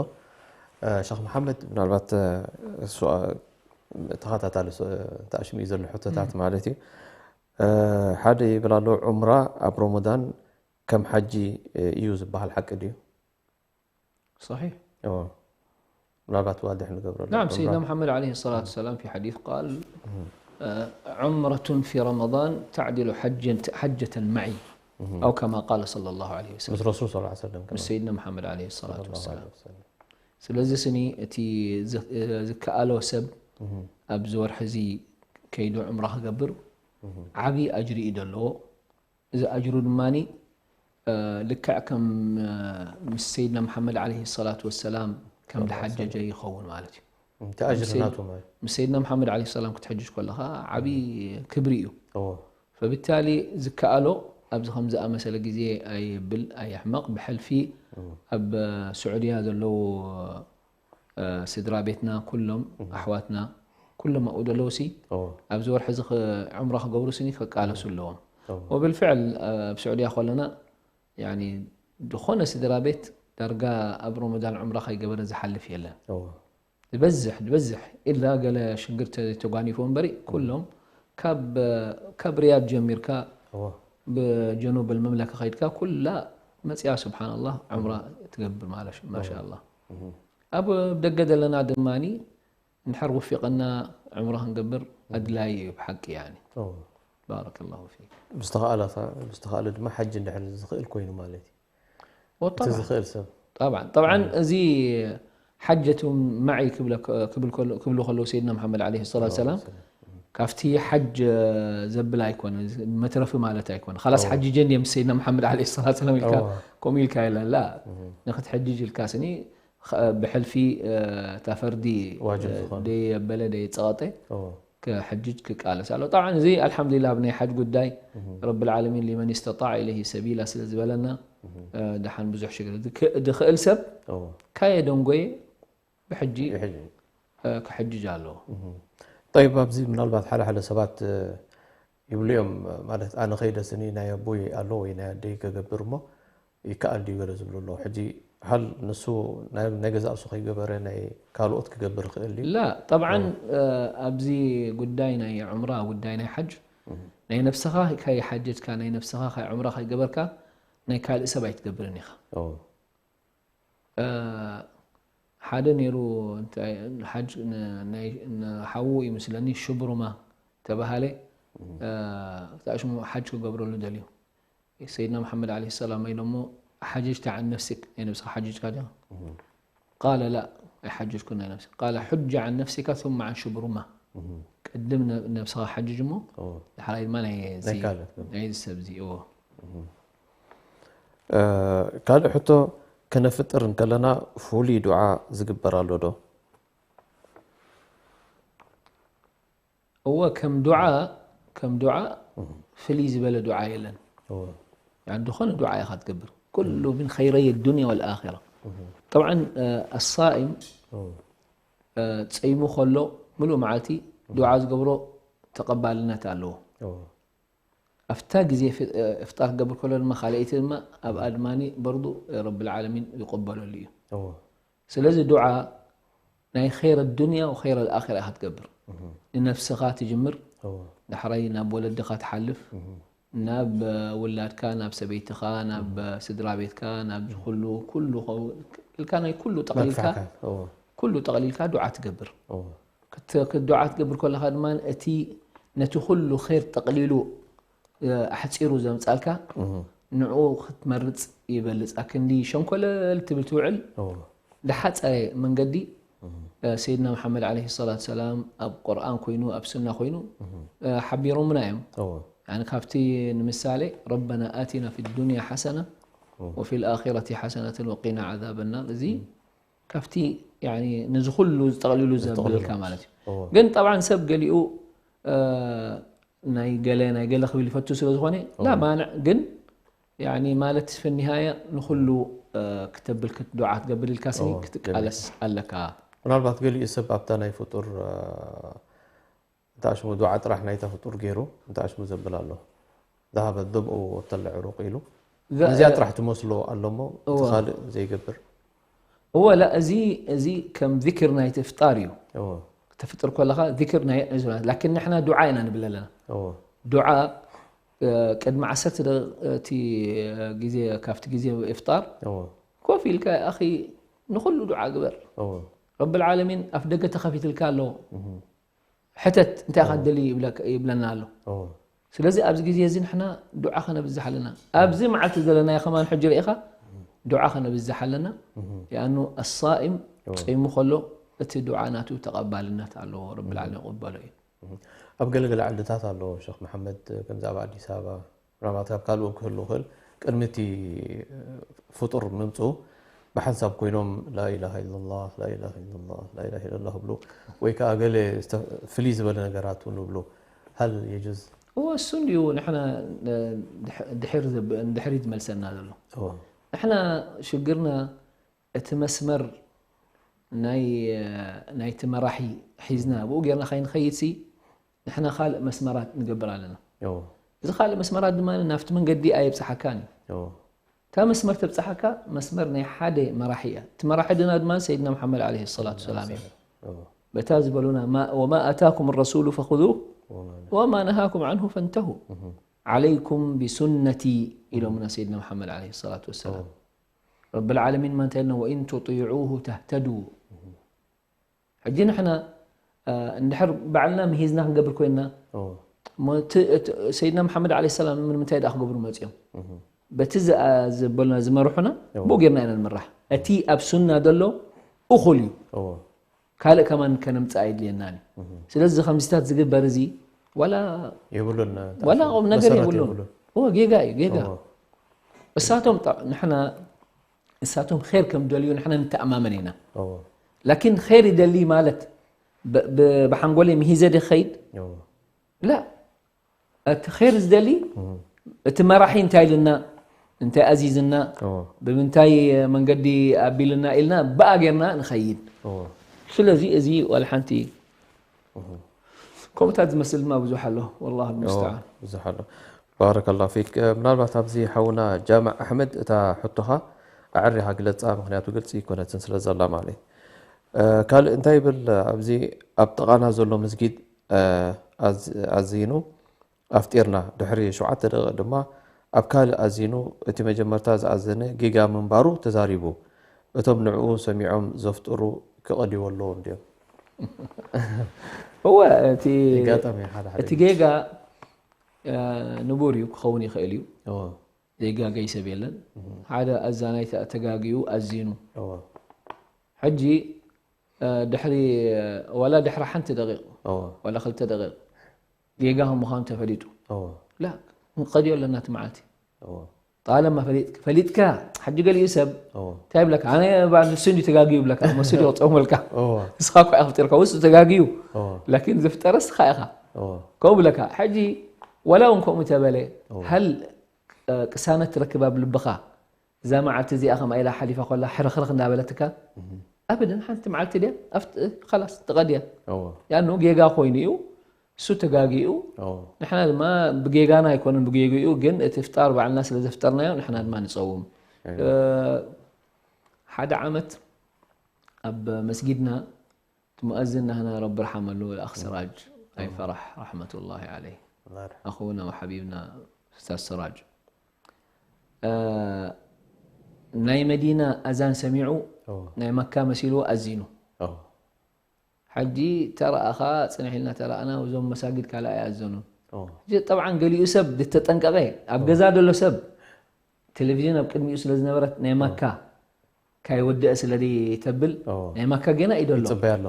እ፣ ሸኽ መሓመድ፣ ምናልባት፣ እ፣ ሱኣ-፣ ተኸታታሊ ሱ-፣ ተኣሽሙ እዩ ዘሎ ሕቶታት ማለት እዩ። እ፣ ሓደ ይብል ኣሎ፣ ዑምራ ኣብ ረመዳን ከም ሓጂ፣ እ፣ እዩ ዝበሃል ሓቂ ድዩ? صحيح. እዎ። ምናልባት ዋድሕ ንገብረሉ። نعم، سيدنا محمد عليه الصلاة والسلام في حديث قال: عمرة في رمضان تعدل حجة معي، أو كما قال صلى الله عليه وسلم. ምስ ረሱል صلى الله عليه وسلم ምስ ሰይድና መሓመድ عليه الصلاة والسلام። ስለዚ ስኒ እቲ ዝከኣሎ ሰብ ኣብዚ ወርሒ እዚ ከይዱ ዑምራ ክገብር ዓብዪ ኣጅሪ እዩ ዘለዎ። እዚ ኣጅሩ ድማ ልክዕ ከም ምስ ሰይድና መሓመድ عليه الصلاة والسلام ከም ዝሓጀጀ ይኸውን ማለት እዩ። እቲ ኣጅሪ ናቱ ማለት ምስ ሰይድና መሓመድ عليه السلام ክትሕጅ ከለኻ ዓብዪ ክብሪ እዩ። እዎ فبالتالي ዝከኣሎ ኣብዚ ከም ዝኣመሰለ ግዜ ኣይብል ኣየሕመቕ። ብሕልፊ ኣብ ስዑድያ ዘለዉ ስድራ ቤትና ኩሎም ኣሕዋትና ኩሎም ኣብኡ ዘለዉ ሲ ኣብዚ ወርሒ እዚ ዑምራ ክገብሩ ስኒ ክቃለሱ ኣለዎም። وبالفعل ኣብ ስዑድያ ከለና ዝኾነ ስድራ ቤት ዳርጋ ኣብ ረመዳን ዑምራ ከይገበረ ዝሓልፍ የለን። ዝበዝሕ ዝበዝሕ ኢላ ገለ ሽግር ተጓኒፎ እምበሪ ኩሎም ካብ ሪያድ ጀሚርካ ብጀኑብ ልመምለካ ከይድካ ኩላ መፅያ ስብሓንላህ ዑምራ ትገብር ማለት ማሻ ኣላህ። ኣብ ደገ ዘለና ድማ እንድሕር ወፊቕና ዑምራ ክንገብር ኣድላይ እዩ ብሓቂ ያኒ። ባረከላሁ ፊክ። ብዝተኻእለ ብዝተኻእለ ድማ ሓጂ እንድሕር ዝኽእል ኮይኑ ማለት እዩ። እቲ ዝኽእል ሰብ ጠብዓን ጠብዓን እዚ ሓጀቱ ማዒ ክብሉ ከለዉ ሰይድና መሓመድ ዓለይሂ ሰላቱ ሰላም ካብቲ ሓጅ ዘብል ኣይኮነ መትረፊ ማለት ኣይኮነ። ካላስ ሓጂጀ እንድየ ምስ ሰይድና መሓመድ ዓለይሂ ሰላቱ ሰላም ኢልካ ከምኡ ኢልካ የለን ላ ንክትሕጅጅ ኢልካ ስኒ ብሕልፊ እታ ፈርዲ ደየበለ ደየፀቐጠ ክሕጅጅ ክቃለስ ኣሎ። ጠብዓን እዚ ኣልሓምዱሊላህ ኣብ ናይ ሓጅ ጉዳይ ረብል ዓለሚን ሊመን ስተጣዕ ኢለይሂ ሰቢላ ስለ ዝበለና ደሓን ብዙሕ ሽግር ድኽእል ሰብ ካየደንጎየ ብሕጂ ክሕጅጅ ኣለዎ። ጠይብ ኣብዚ ምናልባት ሓደ ሓደ ሰባት ይብሉ እዮም ማለት ኣነ ከይደ ስኒ ናይ ኣቦይ ኣሎ ወይ ናይ ኣደይ ከገብር እሞ ይከኣል ድዩ ገለ ዝብሉ ኣለዉ። ሕጂ ሃል ንሱ ናይ ገዛ ርእሱ ከይገበረ ናይ ካልኦት ክገብር ይኽእል ድዩ? ላ ጠብዓን ኣብዚ ጉዳይ ናይ ዑምራ ጉዳይ ናይ ሓጅ ናይ ነብስኻ ከይሓጀጅካ ናይ ነብስኻ ከይ ዑምራ ከይገበርካ ናይ ካልእ ሰብ ኣይትገብርን ኢኻ። ሓደ ነይሩ ሓጅ ሓዉ ይመስለኒ ሽብሩማ ተባሃለ እታ ሽሙ ሓጅ ክገብረሉ ደልዩ ሰይድና መሓመድ ዓለይሂ ሰላም ኢሎሞ ሓጀጅተ ዓን ነፍሲክ ናይ ነብስኻ ሓጅጅካ ዲኻ ቃለ ላ ኣይሓጀጅኩን ናይ ነፍሲ ቃለ ሑጅ ዓን ነፍሲካ ثم ዓን ሽብሩማ ቅድም ነብስኻ ሓጅጅ እሞ ዳሕራይ ድማ ናይ ናይዚ ሰብ እዚ እዎ ካልእ ሕቶ ከነፍጥር እንከለና ፍሉይ ዱዓ ዝግበር ኣሎ ዶ? እወ ከም ዱዓ ከም ዱዓ ፍልይ ዝበለ ዱዓ የለን። ዝኾነ ዱዓ ኢኻ ትገብር ኩሉ ምን ኸይረይ ዱንያ ወልኣኺራ። ጠብዓን ኣሳኢም ፀይሙ ከሎ ምሉእ መዓልቲ ዱዓ ዝገብሮ ተቐባልነት ኣለዎ። ኣብታ ግዜ እፍጣር ክገብር ከሎ ድማ ካልኣይቲ ድማ ኣብኣ ድማ በርዱ ረብል ዓለሚን ይቆበለሉ እዩ። ስለዚ ዱዓ ናይ ኸይረ ዱንያ ወኸይረ ኣኺራ ኢኻ ትገብር። ንነፍስኻ ትጅምር፣ ዳሕራይ ናብ ወለድኻ ትሓልፍ፣ ናብ ውላድካ፣ ናብ ሰበይትኻ፣ ናብ ስድራ ቤትካ፣ ናብ ኩሉ ኩሉ ኢልካ ናይ ኩሉ ጠቕሊልካ ኩሉ ጠቕሊልካ ዱዓ ትገብር። ዱዓ ክትገብር ከለኻ ድማ እቲ ነቲ ኩሉ ኸይር ጠቕሊሉ ኣሕፂሩ ዘምፃልካ ንዕኡ ክትመርፅ ይበልፅ። ኣክንዲ ሸንኮለል ትብል ትውዕል ዝሓፀረ መንገዲ ሰይድና መሓመድ ዓለይሂ ሰላቱ ሰላም ኣብ ቁርኣን ኮይኑ ኣብ ሱና ኮይኑ ሓቢሮምና እዮም። ካብቲ ንምሳሌ ረበና ኣቲና ፊ ዱንያ ሓሰና ወፊ ልኣኺረቲ ሓሰነተን ወቂና ዓዛበ ናር እዚ ካብቲ ነዚ ኩሉ ዝጠቕሊሉ ዘብለልካ ማለት እዩ። ግን ጠብዓን ሰብ ገሊኡ ናይ ገለ ናይ ገለ ክብል ይፈቱ ስለ ዝኾነ ላ ማንዕ ግን ማለት ፍኒሃያ ንኩሉ ክተብል ዱዓ ክትገብር ኢልካ ስኒ ክትቃለስ ኣለካ። ምናልባት ገሊኡ ሰብ ኣብታ ናይ ፍጡር እንተ ሽሙ ዱዓ ጥራሕ ናይታ ፍጡር ገይሩ እንተ ሽሙ ዘብል ኣሎ። ذهب الظمأ وابتل العروق ኢሉ ነዚኣ ጥራሕ ትመስሎ ኣሎ እሞ እቲ ካልእ ዘይገብር። እወ ላ እዚ እዚ ከም ዚክር ናይቲ እፍጣር እዩ። ተፍጥር ከለኻ ዚክር ናይ ላኪን ንሕና ዱዓ ኢና ንብል ኣለና። ዱዓ ቅድሚ ዓሰርተ ደቂቕ እቲ ግዜ ካብቲ ግዜ እፍጣር ኮፍ ኢልካ ኣኺ ንኹሉ ዱዓ ግበር። ረብል ዓለሚን ኣፍ ደገ ተኸፊትልካ ኣለዎ። ሕተት እንታይ ኢኻ ትደሊ ይብለና ኣሎ። ስለዚ ኣብዚ ግዜ እዚ ንሕና ዱዓ ከነብዝሕ ኣለና። ኣብዚ መዓልቲ ዘለናዮ ከማን ሕጂ ርኢኻ ዱዓ ከነብዝሕ ኣለና። ያኑ ኣሳኢም ጸይሙ ከሎ እቲ ዱዓ ናቱ ተቐባልነት ኣለዎ፣ ረብል ዓለሚን ይቕበሎ እዩ። ኣብ ገለገለ ዓድታት ኣሎ ሸኽ መሓመድ፣ ከምዚ ኣብ ኣዲስ ኣበባ ምናልባት ካብ ካልኦም ክህሉ ይኽእል፣ ቅድሚ እቲ ፍጡር ምምፅኡ ብሓንሳብ ኮይኖም ላኢላሃ ኢለላህ ላኢላሃ ኢለላህ ላኢላሃ ኢለላህ ይብሉ፣ ወይ ከዓ ገለ ፍልይ ዝበለ ነገራት እውን ይብሉ። ሃል የጁዝ? እወ እሱ እንድዩ ንሕና ድሕሪት ዝመልሰና ዘሎ። ንሕና ሽግርና እቲ መስመር ናይ ናይቲ መራሒ ሒዝና ብኡ ጌርና ከይንኸይድ ሲ ንሕና ካልእ መስመራት ንገብር ኣለና። እዚ ካልእ መስመራት ድማ ናብቲ መንገዲ ኣየብፅሓካን እዩ። እታ መስመር ተብፅሓካ መስመር ናይ ሓደ መራሒ እያ። እቲ መራሒ ድና ድማ ሰይድና መሓመድ ዓለይሂ ሰላቱ ወሰላም እዩ። በታ ዝበሉና ወማ ኣታኩም ረሱሉ ፈኹዙ ወማ ነሃኩም ዓንሁ ፈንተሁ ዓለይኩም ቢሱነቲ ኢሎምና ሰይድና መሓመድ ዓለይሂ ሰላቱ ወሰላም። ረብል ዓለሚን ማ እንታይ ኢልና ወኢን ቱጢዑሁ ተህተዱ። ሕጂ ንሕና እንድሕር ባዕልና ምሂዝና ክንገብር ኮይንና ሰይድና መሓመድ ዓለይሂ ሰላም ንምንታይ ደኣ ክገብሩ መፅኦም? በቲ ዘበሉና ዝመርሑና ብኡ ጌርና ኢና ንምራሕ። እቲ ኣብ ሱና ዘሎ እኹል እዩ። ካልእ ከማን ከነምፅእ ኣይድልየናን እዩ። ስለዚ ከምዚታት ዝግበር እዚ ዋላ የብሉን ዋላ ቁም ነገር የብሉን። ጌጋ እዩ ጌጋ። እሳቶም ንሕና እሳቶም ር ከም ደልዩ ንሕና ንተኣማመን ኢና። ላኪን ር ይደሊ ማለት ብሓንጎለይ ምሂዘ ደ ኸይድ ላ እቲ ር ዝደሊ እቲ መራሒ እንታይ ኢልና እንታይ ኣዚዝና ብምንታይ መንገዲ ኣቢልና ኢልና ብኣ ጌርና ንኸይድ። ስለዚ እዚ ዋላ ሓንቲ ከምኡታት ዝመስል ድማ ብዙሕ ኣሎ። ወላሁ ልሙስተዓን። ብዙሕ ኣሎ። ባረከላሁ ፊክ። ምናልባት ኣብዚ ሓውና ጃማዕ ኣሕመድ እታ ሕቶኻ ኣዕሪኻ ግለጻ፣ ምኽንያቱ ግልፂ ኣይኮነትን ስለ ዘላ ማለት እዩ። ካልእ እንታይ ይብል ኣብዚ ኣብ ጥቓና ዘሎ መስጊድ ኣዚኑ ኣፍጢርና፣ ድሕሪ ሸውዓተ ደቂቕ ድማ ኣብ ካልእ ኣዚኑ እቲ መጀመርታ ዝኣዘነ ጌጋ ምንባሩ ተዛሪቡ። እቶም ንዕኡ ሰሚዖም ዘፍጥሩ ክቐድይዎ ኣለዎም ድዮም? እወ እቲ ጌጋ ንቡር እዩ ክኸውን ይኽእል እዩ። ዘይጋገይ ሰብ የለን። ሓደ ኣዛናይ ተጋግዩ ኣዚኑ ሕጂ ድሕሪ ዋላ ድሕሪ ሓንቲ ደቂቕ ዋላ ክልተ ደቂቕ ጌጋ ከም ምዃኑ ተፈሊጡ ላ ክንቀድዮ ኣለና እቲ መዓልቲ። ጣለማ ፈሊጥካ ፈሊጥካ ሕጂ ገሊኡ ሰብ እንታይ ይብለካ ኣነ ባዕሉ ንሱ እንዲ ተጋግዩ ይብለካ መስሉ ይቕፀሙልካ። ንስኻ እኳ ኢኻ ፍጢርካ ውስጡ ተጋግዩ ላኪን ዝፍጠረ ንስኻ ኢኻ ከምኡ ብለካ። ሕጂ ወላ እውን ከምኡ ተበለ ሃል ቅሳነት ትረክብ ኣብ ልብኻ እዛ መዓልቲ እዚኣ ከምኣ ኢላ ሓሊፋ ኮላ ሕርኽርኽ እንዳበለትካ ኣበደን ሓንቲ መዓልቲ ድያ ላስ ተቐድያ ያኑ ጌጋ ኮይኑ እዩ። እሱ ተጋጊኡ ንሕና ድማ ብጌጋና ኣይኮነን ብጌግኡ ግን እቲ ፍጣር ባዕልና ስለ ዘፍጠርናዮ ንሕና ድማ ንፀውም። ሓደ ዓመት ኣብ መስጊድና እቲ ሙኣዝን ናህና ረቢ ርሓመሉ ኣኽ ስራጅ ኣይፈራሕ ረሕመቱላሂ ዓለይህ ኣኹና ወሓቢብና ኡስታዝ ስራጅ ናይ መዲና ኣዛን ሰሚዑ ናይ መካ መሲልዎ ኣዚኑ። ሕጂ ተረኣኻ ፅንሕ ኢልና ተረኣና እዞም መሳጊድ ካልኣ ኣይኣዘኑን። ጠብዓን ገሊኡ ሰብ ዝተጠንቀቐ ኣብ ገዛ ደሎ ሰብ ቴሌቪዥን ኣብ ቅድሚኡ ስለ ዝነበረት ናይ መካ ካይወደአ ስለ ተብል ናይ መካ ጌና እዩ ደሎ።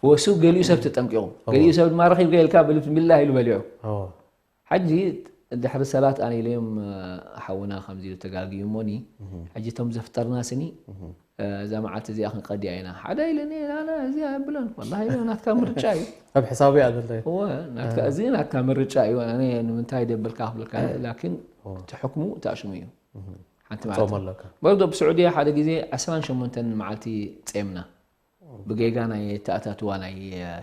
ወሱ ገሊኡ ሰብ ተጠንቂቑ ገሊኡ ሰብ ድማ ረኺብካ ኢልካ ብስሚላህ ኢሉ በሊዑ። ሕጂ ድሕሪ ሰላት ኣነ ኢለዮም ሓውና ከምዚ ኢሉ ተጋግዩ እሞኒ ሕጂ እቶም ዘፍጠርና ስኒ እዛ መዓልቲ እዚኣ ክንቀድያ ኢና ሓደ ኢለኒ ኣነ እዚ ኣይብለን ወላሂ ኢለ ናትካ ምርጫ እዩ። ኣብ ሕሳቡ እያ ዘለየ። እወ ናትካ እዚ ናትካ ምርጫ እዩ ኣነ ንምንታይ ደብልካ ክብልካ ላኪን እቲ ሕክሙ እቲ ኣሽሙ እዩ። ሓንቲ መዓልቲ ጾም ኣለካ። በርዶ ብስዑድያ ሓደ ግዜ ዕስራን ሸሞንተን መዓልቲ ጼምና ብጌጋ ናይ ተኣታትዋ ናይ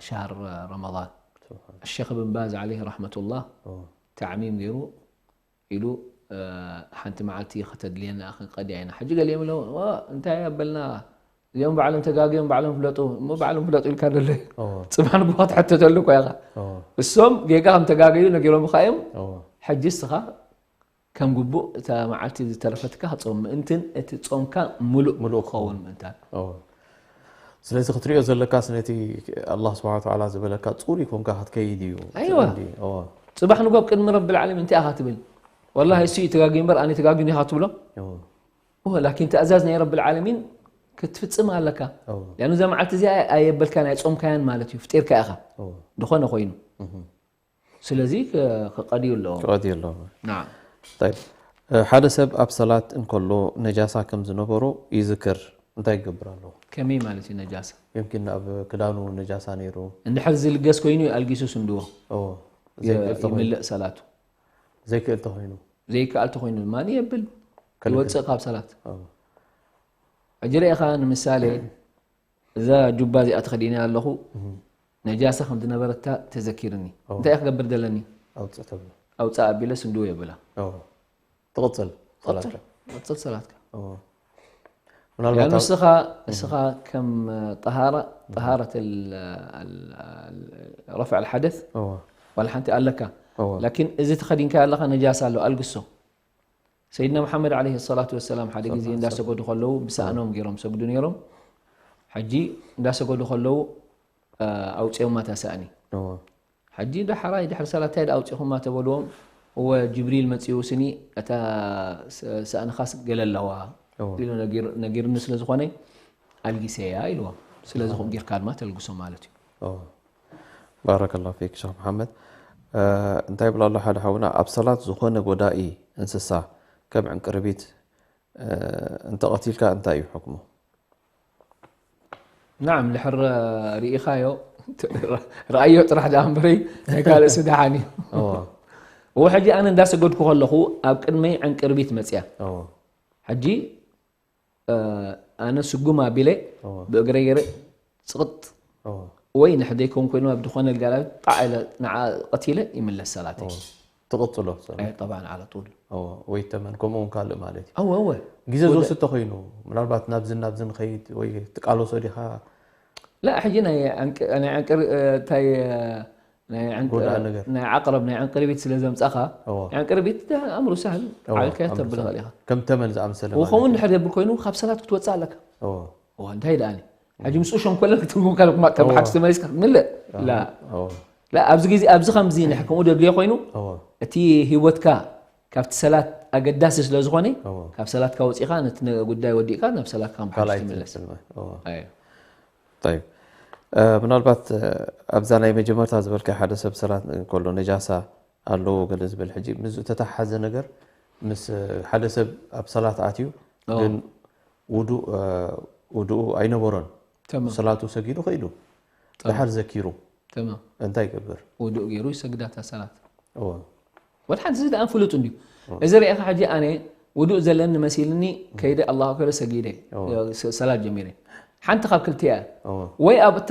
ሻህር ረመዳን ኣሸክ ብን ባዝ ዓለይህ ረሕመቱላህ ተዕሚም ገይሩ ኢሉ ሓንቲ መዓልቲ ከተድልየና ክንቀድያ ኢና ሕጂ ገሊኦም ኢሎም እንታይ ኣበልና እዚኦም ባዕሎም ተጋግዮም ባዕሎም ፍለጡ እሞ ባዕሎም ፍለጡ ኢልካ ደሎ እዩ። ፅባሕ ንግሆ ክትሕተተሉ እኮ ኢኻ። እሶም ጌጋ ከም ተጋገዩ ነጊሮምኻ እዮም። ሕጂ እስኻ ከም ግቡእ እታ መዓልቲ ዝተረፈትካ ክጾም ምእንትን እቲ ጾምካ ምሉእ ምሉእ ክኸውን ምእንታን። ስለዚ ክትሪኦ ዘለካስ ነቲ ኣላህ ስብሓነ ወተዓላ ዝበለካ ጽሩይ ኮንካ ክትከይድ እዩ። ኣይዋ። ጽሩይ እንዲ-፣ እወ። ጽባሕ ንጎ ኣብ ቅድሚ ረብል ዓለሚን እንታይ ኢኻ ትብል? ወላሂ እሱ እዩ ተጋግዩ እምበር ኣነ ተጋግዩን ኢኻ ትብሎ? እወ። እወ፣ ላኪን ትእዛዝ ናይ ረብል ዓለሚን ክትፍጽም ኣለካ። እወ። ሊኣኑ እዛ መዓልቲ እዚኣ ኣየበልካን ኣይጾምካያን ማለት እዩ፣ ፍጢርካ ኢኻ። እወ። ዝኾነ ኮይኑ። እህ። ስለዚ ከ-፣ ክቐድዩ ኣለዎ። ክቐድዩ ኣለዎ። ናም። ጠይብ፣ እ፣ ሓደ ሰብ ኣብ ሰላት እንከሎ ነጃሳ ከም ዝነበሮ ይዝክር፣ እንታይ ይገብር ኣለዎ? ከመይ ማለት እዩ ነጃሳ? የምኪን ኣብ ክዳኑ ነጃሳ ነይሩ። እንድሕር ዝልገስ ኮይኑ ኣልጊሱ ስንድዎ። እዎ። ዘይክእል ተኾይኑ። ይምልእ ሰላቱ። ዘይክእል ተኾይኑ። ዘይከኣል ተኾይኑ ድማ የብል። ከልግስ። ይወፅእ ካብ ሰላት። እዎ። ሕጂ ርኢኻ ንምሳሌ እዛ ጁባ እዚኣ ተኸዲነ ኣለኹ ነጃሳ ከም ዝነበረታ ተዘኪርኒ። እዎ። እንታይ እየ ክገብር ዘለኒ? ኣውፅእ ተብሎ። ኣውፅእ ኣቢለ ስንድዎ የብላ። እዎ። ትቕፅል ሰላትካ። ቀፅል ሰላትካ። እዎ። ምናልባት ምናልባት ንስኻ ንስኻ ከም ጠሃራ ጠሃረት ረፍዕ ልሓደት እዎ። ዋላ ሓንቲ ኣለካ። እዎ። ላኪን እዚ ተኸዲንካ ኣለኻ ነጃሳ ኣሎ ኣልግሶ። ሰይድና መሓመድ ዓለይሂ ሰላቱ ወሰላም ሓደ ጊዜ እንዳሰገዱ ከለዉ ብሰእኖም ገይሮም ሰግዱ ነይሮም። ሕጂ እንዳሰገዱ ከለዉ ኣውፅኦማ እታ ሰእኒ። እዎ። ሕጂ ዳሕራይ ድሕሪ ሰላታይ ኣውፂኹማ ተበልዎም። እወ ጅብሪል መፂኡ ስኒ እታ ሰእንኻስ ገለ ኣለዋ እዎ። ኢሉ ነጊር- ነጊርኒ ስለ ዝኾነ ኣልጊሰያ ኢልዎም። ስለዚ ከምኡ ጌርካ ድማ ተልግሶ ማለት እዩ። እዎ። ባረከላሁ ፊክ ሸኽ መሓመድ። እንታይ ይብል ኣሎ ሓደ ሓውና፣ ኣብ ሰላት ዝኾነ ጎዳኢ እንስሳ ከም ዕንቅርቢት እንተቐቲልካ እንታይ እዩ ሕክሙ? ናዓም ድሕር ርኢኻዮ ረኣዮ ጥራሕ ደኣ እምበረይ ናይ ካልእ ስዳሓን እዩ። እዎ። እዎ ሕጂ ኣነ እንዳሰገድኩ ከለኹ ኣብ ቅድመይ ዕንቅርቢት መፅያ። እዎ። ሕጂ ኣነ ስጉም ኣቢለ እዎ። ብእግረይ ገይረ ፅቕጥ እዎ። ወይ ንሕደይ ከውን ኮይኑ ኣብ ዝኾነ ልጋላቢ ጣዕ ኢለ ንዓ ቀቲለ ይምለስ ሰላተይ። እዎ። ትቕፅሎ ሰ- ኣይ ጠብዓን ዓለ ጡል። እዎ። ወይ ተመን ከምኡ እውን ካልእ ማለት እዩ። ኣወ ኣወ ግዜ ዝወስድ ተኾይኑ ምናልባት ናብዝን ናብዝን ኸይድ ወይ ትቃለሶ ዲኻ? ላ ሕጂ ናይ ዕንቅ- ናይ ዕንቅር እንታይ ናይ ዕንቅ- ጎዳእ ነገር። ናይ ዓቅረብ ናይ ዕንቅርቢት ስለ ዘምፃኻ እዎ። ዕንቅርቢት ኣምሩ ሳህል እዎ፣ ዓብልካዮ ኣምሩ ተብል ሳህል። ኽእል ኢኻ። ከም ተመን ዝኣምሰለ ማለት ወኸውን እዩ። ድሕር የብል ኮይኑ ካብ ሰላት ክትወፅእ ኣለካ። እዎ። እዋ እንታይ ደኣኒ ሕጂ ምስኡ ሸንኮለል ክትብሉ ካልኩም ከም እዎ። ሓድሽ ተመሊስካ ክትምልእ ላ እዎ። ላ ኣብዚ ግዜ ኣብዚ ከምዚ ንሕ ከምኡ ደድልዮ ኮይኑ እዎ። እቲ ህይወትካ ካብቲ ሰላት ኣገዳሲ ስለ ዝኾነ እዎ። ካብ ሰላትካ ወፂእካ ነቲ ነ- ጉዳይ ወዲእካ ናብ ሰላትካ ከም ሓድሽ ካልኣይ ትምለስ። ትምልስ። እዎ። ኣዮ። ጠይብ። እ፣ ምናልባት እ፣ ኣብዛ ናይ መጀመርታ ዝበልካ ሓደ ሰብ ሰላት እንከሎ ነጃሳ ኣለዎ ገለ ዝብል ሕጂ ምስ ዝተተሓሓዘ ነገር ምስ እ፣ ሓደ ሰብ ኣብ ሰላት ኣትዩ እዎ። ግን ውዱእ እ፣ ውዱኡ ኣይነበሮን ተማም ሰላቱ ሰጊዱ ከይዱ ተማም። ድሓር ዘኪሩ ተማም እንታይ ይገብር? ውዱእ ገይሩ ይሰግዳታ ሰላት እዎ። ወላ ሓንቲ እዚ ደኣ ፍሉጥ እንድዩ። እዚ ርኢኻ ሕጂ ኣነ ውዱእ ዘለኒ መሲልኒ ከይደ ኣላሁ ኣክበር ሰጊደ እዎ። ስ- ሰላት ጀሚረ። ሓንቲ ካብ ክልቲኣ እያ። እዎ። ወይ ኣብታ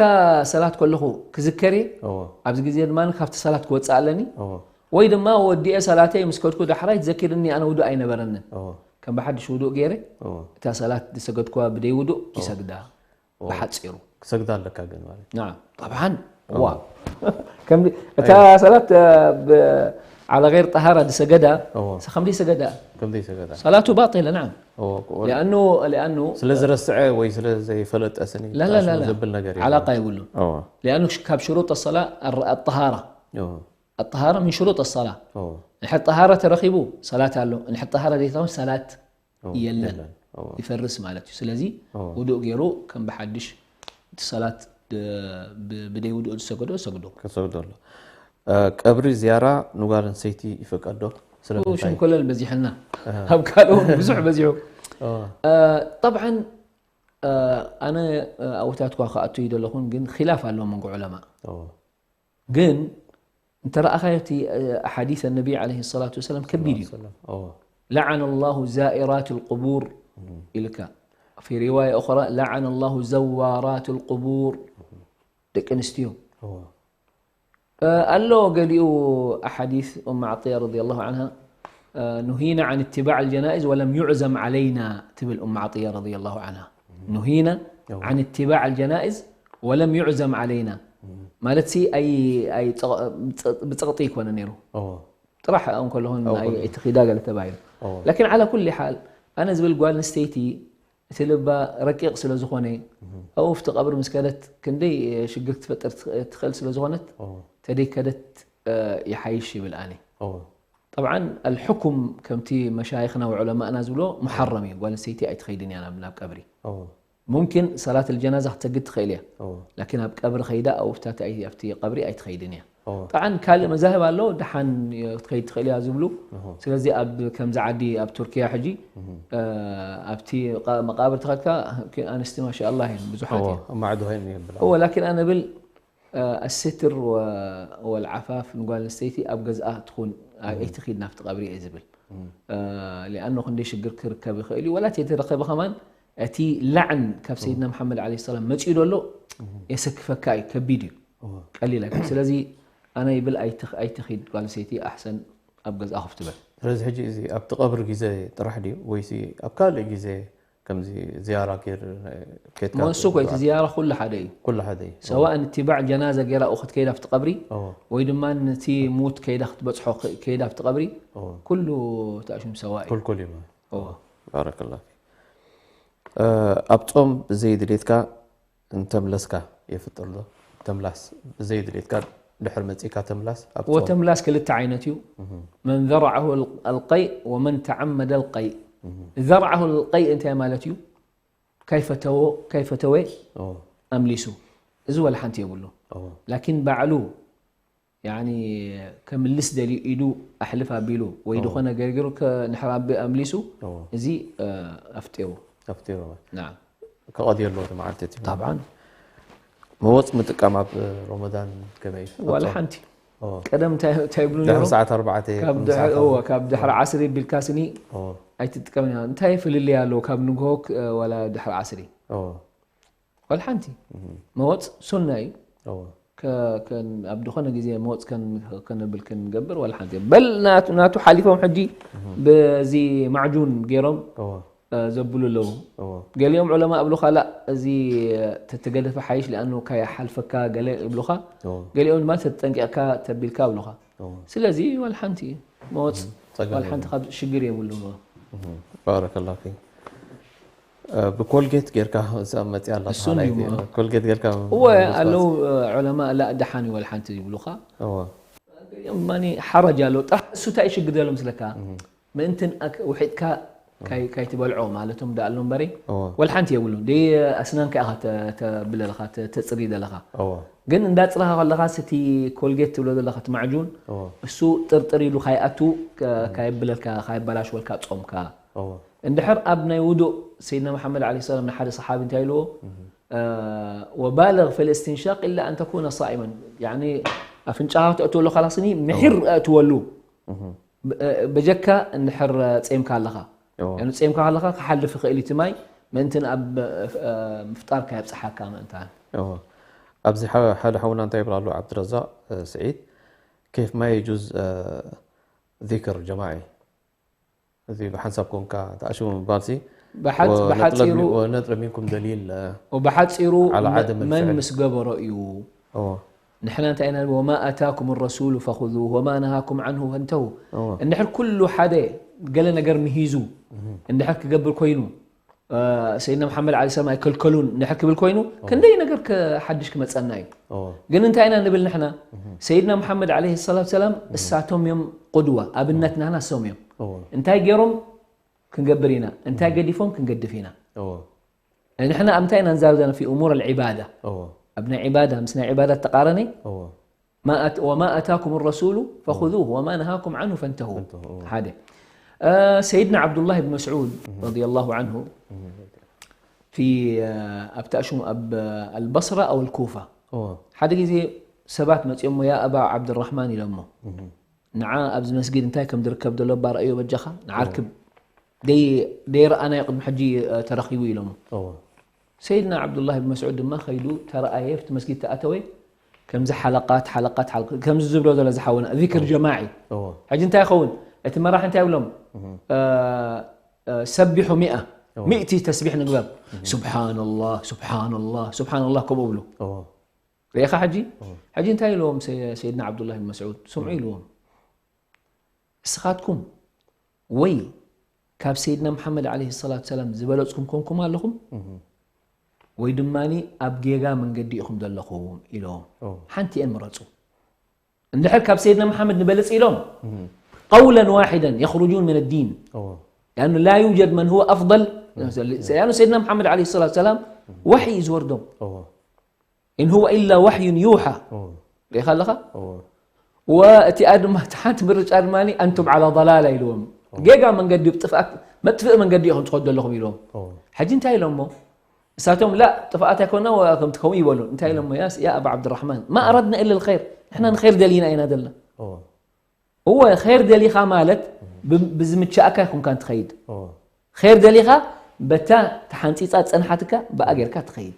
ሰላት ከለኹ ክዝከር እየ እዎ። ኣብዚ ግዜ ድማ ካብቲ ሰላት ክወፅእ ኣለኒ እዎ። ወይ ድማ ወዲኤ ሰላተይ ምስ ከድኩ ዳሕራይ ትዘኪርኒ ኣነ ውዱእ ኣይነበረንን። እዎ። ከም ብሓድሽ ውዱእ ገይረ እዎ። እታ ሰላት ዝሰገድኩዋ ብደይ ውዱእ ይሰግዳ። ብሓፂሩ ክሰግዳ ኣለካ ግን ማለት ናዓ ጠብዓን ዋ ከምዚ እታ ሰላት ዓላ ገይር ጠሃራ ዝሰገዳ እዎ። ከምዚ ሰገዳ ከምዘይ ሰገዳ ሰላቱ ባጢለ ናዓ እዎ። ሊኣኑ ሊኣኑ ስለ ዝረስዐ ወይ ስለ ዘይፈለጠ ስኒ لا لا لا لا ዘብል ነገር እዩ። ዓላቃ የብሉን እዎ። ሊኣኑ ካብ ሽሩጥ ሰላ ኣጠሃራ እዎ። ኣጠሃራ ምን ሽሩጥ ሰላ እዎ። ንሕር ጠሃራ ተረኺቡ ሰላት ኣሎ ንሕር ጠሃራ ዘይተረኺቡ ሰላት እዎ። የለን የለን። እዎ። ይፈርስ ማለት እዩ ስለዚ እዎ። ውዱእ ገይሩ ከም ብሓድሽ እቲ ሰላት ብ- ብደይ ውዱእ ዝሰገዶ ሰግዶ ክሰግዶ ኣሎ። እ፣ ቀብሪ ዝያራ ንጓል ኣንስተይቲ ይፍቀድ ዶ? ስለምንታይ? ሸንኮለል በዚሕና ኣብ ካልእ እውን ብዙሕ በዚሑ እዎ። ጠብዓን ኣነ ኣወታትኳ ክኣቱ ይደለኹን ግን ኪላፍ ኣሎ መንጎ ዑለማ እዎ። ግን እንተ ረኣኻዮ እቲ ሓዲስ ነቢ ዓለይሂ ሰላቱ ወሰላም ከቢድ እዩ ሰላም። እዎ። لعن الله زائرات القبور ኢልካ في رواية أخرى لعن الله زوارات القبور ደቂ ኣንስትዮ እዎ። ኣሎ ገሊኡ ኣሓዲስ ኡም ዓጥያ ረዲየላሁ ዓንሃ نهينا عن اتباع الجنائز ولم يعزم علينا ትብል ኡም ዓጥያ ረዲየላሁ ዓንሃ نهينا عن اتباع الجنائز ولم يعزم علينا ማለት ሲ ኣይ ኣይ ብፀቕጢ ይኮነ ነይሩ እዎ። ጥራሕ እንከለኹን እዎ። ናይ እቲ ኺዳ ገለ ተባሂሉ እዎ። لكن على كل حال ኣነ ዝብል ጓል ኣንስተይቲ እቲ ልባ ረቂቕ ስለ ዝኾነ ኣብኡ ኣብቲ ቀብሪ ምስ ከደት ክንደይ ሽግር ክትፈጥር ትኽ- ትኽእል ስለ ዝኾነት እዎ ተደይ ከደት ይሓይሽ ይብል ኣነ። እዎ طبعا الحكم ከምቲ መሻይኽና ወዑለማእና ዝብሎ ሙሓረም እዩ። ጓል ኣንስተይቲ ኣይትኸይድን እያ ናብ ናብ ቀብሪ። እዎ ሙምኪን ሰላት الجنازة ክትሰግድ ትኽእል እያ። እዎ ላኪን ኣብ ቀብሪ ኸይዳ ኣብታቲ ኣይ- ኣብቲ ቀብሪ ኣይትኸይድን እያ። እዎ طبعا ካልእ መዛህብ ኣሎ ደሓን ክትከይድ ትኽእል እያ ዝብሉ። እዎ ስለዚ ኣብ ከምዚ ዓዲ ኣብ ቱርኪያ ሕጂ ኣብቲ ቃ- መቃብር ተኸድካ ኣንስቲ ማሻ ኣላህ እየን ብዙሓት እዎ እየን። ማዕዶ ሀይም ይብላ እዎ ላኪን ኣነ ብል ኣስትር ወልዓፋፍ ንጓል ኣንስተይቲ ኣብ ገዝኣ ትኹን ኣይትኺድ ናብቲ ቀብሪ እየ ዝብል። ሊኣኖ ክንደይ ሽግር ክርከብ ይኽእል እዩ ወላ ተይተረኸበ ከማን እቲ ላዕን ካብ ሰይድና መሓመድ ዓለ ሰላም መፂኡ ደሎ የሰክፈካ እዩ ከቢድ እዩ ቀሊል ኣይኮን ስለዚ ኣነ ይብል ኣይትኽ- ኣይትኺድ ጓል ኣንስተይቲ ኣሕሰን ኣብ ገዝኣ ኮፍ ትበል። ስለዚ ሕጂ እዚ ኣብቲ ቀብሪ ግዜ ጥራሕ ድዩ ወይሲ ኣብ ካልእ ግዜ ከምዚ ዝያራ ገይር ኬትካ መሱ ኮይቲ ዝያራ ኩሉ ሓደ እዩ ኩሉ ሓደ እዩ ሰዋእ ንትባዕ ጀናዘ ገይራ ክትከይዳ ኣብቲ ቀብሪ እዎ ወይ ድማ ነቲ ሙት ከይዳ ክትበፅሖ ከይዳ ኣብቲ ቀብሪ እዎ ኩሉ ተኣሽም ሰዋእ እዩ ኩልኩል እዩ ማለት እዎ ባረከላ ፊክ ኣብ ጾም ብዘይ ድሌትካ እንተምለስካ የፍጥር ዶ ተምላስ ብዘይ ድሌትካ ድሕር መጺካ ተምላስ ኣብ ጾም ወተምላስ ክልተ ዓይነት እዩ መን ዘርዐሁ ኣልቀይ ወመን ተዓመደ ኣልቀይ ዘርዐሁ ኣልቀይ እንታይ ማለት እዩ ከይፈተዎ ከይፈተወ ኦ ኣምሊሱ እዚ ወላ ሓንቲ የብሉ ኦ ላኪን ባዕሉ ያኒ ከምልስ ደልዩ ኢዱ ኣሕልፍ ኣቢሉ ወይ ኦ ዝኾነ ገርግሩ ንሕር ኣምሊሱ ኦ እዚ ኣፍጢሩ ኣፍጢሩ ናም ከቐድዮ ኣለዎ እቲ መዓልቲ እቲ طبعا መወፅ ምጥቃም ኣብ ሮመዳን ከመይ እዩ? ወላ ሓንቲ ቀደም እንታይ ይብሉ ነይሮም? ሰዓት ኣርባዕተ ካብ ድሕሪ ዓስሪ ቢልካ ስኒ ኣይትጥቀም ኢና። እንታይ ፍልልይ ኣለዎ ካብ ንግሆ ወላ ድሕሪ ዓስሪ? ወላ ሓንቲ መወፅ ሱና እዩ። ኣብ ዝኾነ ግዜ መወፅ ከነብል ክንገብር ወላ ሓንቲ በል ናቱ ሓሊፎም ሕጂ በዚ ማዕጁን ገይሮም ዘብሉ ኣለዉ። ገሊኦም ዑለማ እብሉኻ ላ እዚ ተተገደፈ ሓይሽ ሊኣኑ ካይሓልፈካ ገለ እብሉኻ። ገሊኦም ድማ ተጠንቂቕካ ተቢልካ እብሉኻ። ስለዚ ዋል ሓንቲ እዩ መወፅ ዋል ሓንቲ ካብ ሽግር የብሉ። ባረከላ ፊክ። ብኮልጌት ጌርካ እዛ መፅያ ኣላ እሱን እዩ። ኮልጌት ጌርካ እወ ኣለዉ ዑለማ ላ ደሓን እዩ ዋል ሓንቲ ይብሉኻ። ገሊኦም ማኒ ሓረጅ ኣለዉ። ጥራሕ እሱ እንታይ እዩ ሽግር ዘሎ ምስለካ? ምእንቲ ውሒጥካ ካይትበልዖ ማለቶም ዳኣሎ እምበሪ ወላ ሓንቲ የብሉን ደ ኣስናንካ ኢኻ ተብል ኣለኻ ተፅሪ ዘለኻ ግን እንዳፅረኻ ከለኻ ስቲ ኮልጌት ትብሎ ዘለኻ እቲ ማዕጁን እሱ ጥርጥር ኢሉ ካይኣቱ ካየብለልካ ካየበላሽወልካ ፆምካ እንድሕር ኣብ ናይ ውዱእ ሰይድና መሓመድ ለ ሰላም ንሓደ ሰሓቢ እንታይ ኢልዎ ወባልغ في الاستنشاق إلا أن تكون صائما ኣፍንጫኻ ተእትወሉ ካላስኒ ምሒር ኣእትወሉ በጀካ እንድሕር ጼምካ ኣለኻ ጼምካ ኣለኻ ክሓልፍ ይኽእል እቲ ማይ ምእንትን ኣብ ምፍጣር ካየብፅሓካ ምእንታን ኣብዚ ሓደ ሓውና እንታይ ይብል ኣሎ ዓብድረዛቅ ስዒድ كيف ما يجوز ذكر جماعي እዚ ብሓንሳብ ኮንካ ተኣሽሙ ምባልሲ ብሓፂሩ ነጥረ ሚንኩም ደሊል ብሓፂሩ መን ምስ ገበሮ እዩ ንሕና እንታይ ኢና ንብል ወማ ኣታኩም ረሱሉ ፈኹዙሁ ወማ ነሃኩም ዓንሁ ፈንተሁ እንድሕር ኩሉ ሓደ ገለ ነገር ምሂዙ እንድሕር ክገብር ኮይኑ ሰይድና መሓመድ ዓለ ሰላም ኣይከልከሉን እንድሕር ክብል ኮይኑ ክንደይ ነገር ሓድሽ ክመፀና እዩ ግን እንታይ ኢና ንብል ንሕና ሰይድና መሓመድ ዓለ ሰላት ሰላም እሳቶም እዮም ቁድዋ ኣብነት ናህና እሶም እዮም እንታይ ገይሮም ክንገብር ኢና እንታይ ገዲፎም ክንገድፍ ኢና ንሕና ኣብ እንታይ ኢና ንዛረብ ዘለና ፊ እሙር ኣልዒባዳ ኣብ ናይ ዒባዳ ምስ ናይ ዒባዳ ተቃረነ وما أتاكم الرسول فخذوه وما نهاكم عنه فانتهوا ሓደ ሰይድና ዓብዱላህ ብን መስዑድ ረዲ ላሁ ዓንሁ ፊ ኣብቲ ኣሽሙ ኣብ ኣልበስራ ኣው ኣልኩፋ ሓደ ግዜ ሰባት መፅኦሞ ያ ኣባ ዓብድራሕማን ኢሎሞ ንዓ ኣብዚ መስጊድ እንታይ ከም ዝርከብ ዘሎ እባ ረኣዮ በጃኻ ንዓ ርክብ ደይረኣናዮ ቅድሚ ሕጂ ተረኺቡ ኢሎሞ ሰይድና ዓብዱላህ ብን መስዑድ ድማ ከይዱ ተረኣየ ኣብቲ መስጊድ ተኣተወ ከምዚ ሓለቃት ሓለቃት ሓለቃት ከምዚ ዝብሎ ዘሎ ዝሓወና ዚክር ጀማዒ ሕጂ እንታይ ይኸውን እቲ መራሒ እንታይ ይብሎም ሰቢሑ ሚኣ ሚእቲ ተስቢሕ ንግበር ስብሓንላህ ስብሓንላህ ስብሓንላህ ከምኡ ብሉ ርኢኻ ሕጂ ሕጂ እንታይ ኢልዎም ሰይድና ዓብዱላህ ብን መስዑድ ስምዑ ኢልዎም እስኻትኩም ወይ ካብ ሰይድና መሓመድ ዓለይሂ ሰላቱ ሰላም ዝበለጽኩም ኮንኩም ኣለኹም፣ ወይ ድማ ኣብ ጌጋ መንገዲ ኢኹም ዘለኹም ኢሎም። ሓንቲ እየን ምረጹ። እንድሕር ካብ ሰይድና መሓመድ ንበልጽ ኢሎም፣ قولا واحدا يخرجون من الدين. لأنه لا يوجد من هو أفضل. لأنه سيدنا محمد عليه الصلاة والسلام وحي እዩ ዝወርዶም. إن هو إلا وحي يوحى. ሪኢኻ ኣለኻ? ወእቲኣ ድማ፣ እቲ ሓንቲ ምርጫ ድማ፣ أنتم على ضلالة ኢልዎም። ጌጋ መንገዲ፣ ጥፍኣት፣ መጥፍእ መንገዲ ኢኹም ትኸዱ ዘለኹም ኢልዎም። ሕጂ እንታይ ኢሎሞ? እሳቶም لا፣ ጥፍኣት ኣይኮና፣ ከምቲ ከምኡ ይበሉ። እንታይ ኢሎሞ? يا أبا عبد الرحمن، ما أردنا إلا الخير. ንሕና ንኸይር ደሊና ኢና ደልና። እወ፣ ኸይር ደሊኻ ማለት ብ-፣ ብዝምችኣካ ይኹንካ እንትኸይድ። ኸይር ደሊኻ በታ ተሓንጺጻ ጸንሓትካ ብኣ ጌርካ ትኸይድ።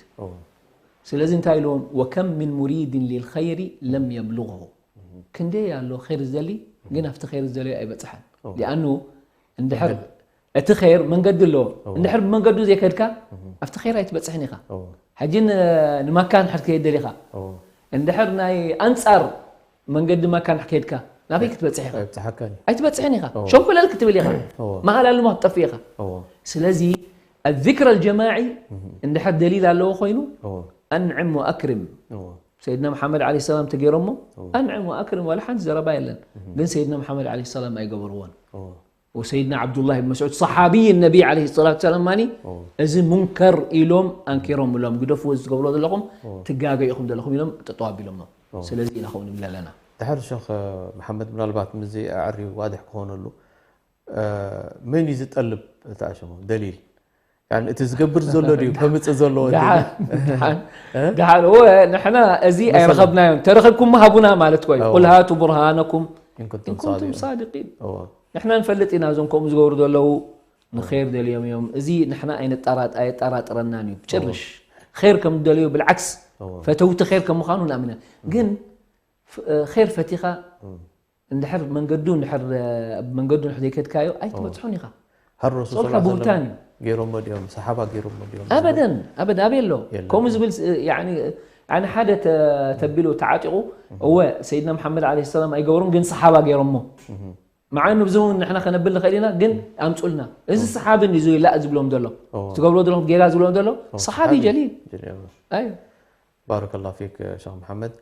ስለዚ እንታይ ኢልዎም? وكم من مريد للخير لم يبلغه. ክንደይ ኣሎ ኸይር ዝደሊ ግን ኣብቲ ኸይር ዝደለዮ ኣይበጽሓን። ሊኣኑ እንድሕር እቲ ኸይር መንገዲ ኣለዎ። እንድሕር ብመንገዱ ዘይከድካ ኣብቲ ኸይር ኣይትበጽሕን ኢኻ። ሕጂ ን-፣ ንማካ እንድሕር ትከይድ ደሊኻ፣ እንድሕር ናይ ኣንጻር መንገዲ ማካ እንድሕር ከይድካ ናበይ ክትበጽሕ ኢኻ? ኣይትበጽሕን ኢኻ። ሸንኮለል ክትብል ኢኻ። መሃል ኣለሞ ክትጠፍእ ኢኻ። ስለዚ الذكر الجماعي እንድሕር ደሊል ኣለዎ ኮይኑ أنعم وأكرم. ሰይድና መሓመድ ዓለይሂ ሰላም ተገይሮሞ أنعم وأكرم ዋላ ሓንቲ ዘረባ የለን። ግን ሰይድና መሓመድ ዓለይሂ ሰላም ኣይገበርዎን። وسيدنا عبد الله بن مسعود صحابي النبي عليه الصلاة والسلام ማኒ እዚ ሙንከር ኢሎም ኣንኪሮም ብሎም ግደፍዎ ዝገብሮ ዘለኹም ትጋገ ኢኹም ዘለኹም ኢሎም ጠጠው ኣቢሎሞ። ስለዚ ኢና ከምኡ ንብል ኣለና። ድሕር ሸኽ መሓመድ ምናልባት ምዚ ኣዕርዩ ዋድሕ ክኾነሉ መን እዩ ዝጠልብ እቲ ኣሸሞ ደሊል? ያኒ እቲ ዝገብር ዘሎ ድዩ ከምጽእ ዘለዎ እቲ ደሓን፣ ደሓን፣ ደሓን። እወ፣ ንሕና እዚ ኣይረኸብናዮን። ተረኺብኩም ሃቡና ማለት እኮ እዩ። ቁል ሃቱ ቡርሃነኩም ኢን ኩንቱም ሳዲቂን። ንሕና ንፈልጥ ኢና እዞም ከምኡ ዝገብሩ ዘለዉ ንኸይር ደልዮም እዮም። እዚ ንሕና ኣይነጣራ-፣ ኣየጠራጥረናን እዩ ብጭርሽ። ኸይር ከም ዝደልዩ ብልዓክስ ፈተውቲ ኸይር ከም ምዃኑ ንኣምን ኢና። ግን ፍ-፣ ኸይር ፈቲኻ እንድሕር መንገዱ እንድሕር፣ እ፣ መንገዱ እንድሕር ዘይከድካዮ ኣይትበጽሖን ኢኻ። ሃር ረሱል ጾልካ ሰለላሁ ዐለይሂ ቡህታን ወሰለም እዩ። ገይሮሞ ድዮም? ሰሓባ ገይሮሞ ድዮም? ኣበደን፣ ኣበደን፣ ኣበይ ኣሎ? የለን። ከምኡ ዝብል ስ-፣ ያኒ፣ ያኒ ሓደ ተ-፣ ተቢሉ ተዓጢቑ፣ እወ፣ ሰይድና መሓመድ ዓለይሂ ሰላም ኣይገበሩን፣ ግን ሰሓባ ገይሮሞ። እህ። መዓ ንብዚ እውን ንሕና ከነብል ንኽእል ኢና፣ ግን ኣምጹልና። እዚ ሰሓቢ እንዲ እዚ ላእ ዝብሎም ዘሎ። እዎ። ትገብሮ ዘለኹም ጌጋ ዝብሎም ዘሎ፣ እዎ፣ ሰሓቢ ሰሓቢ ጀሊል። ጀሊል፣ እዎ። ኣይ። ባረከላሁ ፊክ ሸኽ መሓመድ።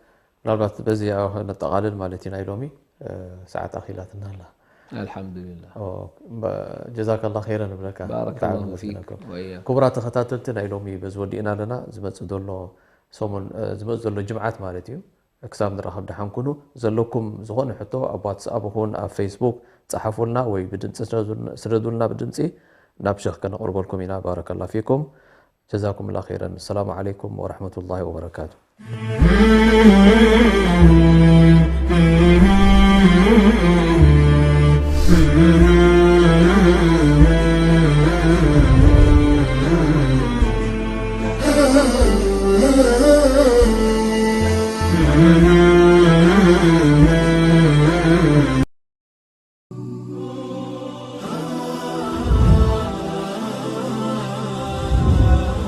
ምናልባት በዚ ነጠቓልል ማለት ኢና ኢሎሚ፣ እ፣ ሰዓት ኣኺላትና ኣላ። ኣልሓምዱሊላህ። ኦ፣ ጀዛከላህ ኸይረን ንብለካ። ባረከላሁ ብጣዕሚ ፊክ ነመስግነኩም። ወኢያኩም። ክቡራት ተኸታተልቲ ናይ ሎሚ በዚ ወዲእና ኣለና። ዝመጽእ ዘሎ ሰሙን፣ እ፣ ዝመጽእ ዘሎ ጅምዓት ማለት እዩ። ክሳብ ንራኸብ ደሓን ኩኑ። ዘለኩም ዝኾነ ሕቶ ኣብ ዋትስኣፕ ይኹን ኣብ ፌስቡክ ጸሓፉልና ወይ ብድምጺ ስደዱልና፣ ስደዱልና ብድምጺ ናብ ሸኽ ከነቕርበልኩም ኢና። ባረከላሁ ፊኩም። ጀዛኩሙላህ ኸይረን። ሰላሙ ዓለይኩም ወረሕመቱላሂ ወበረካቱ።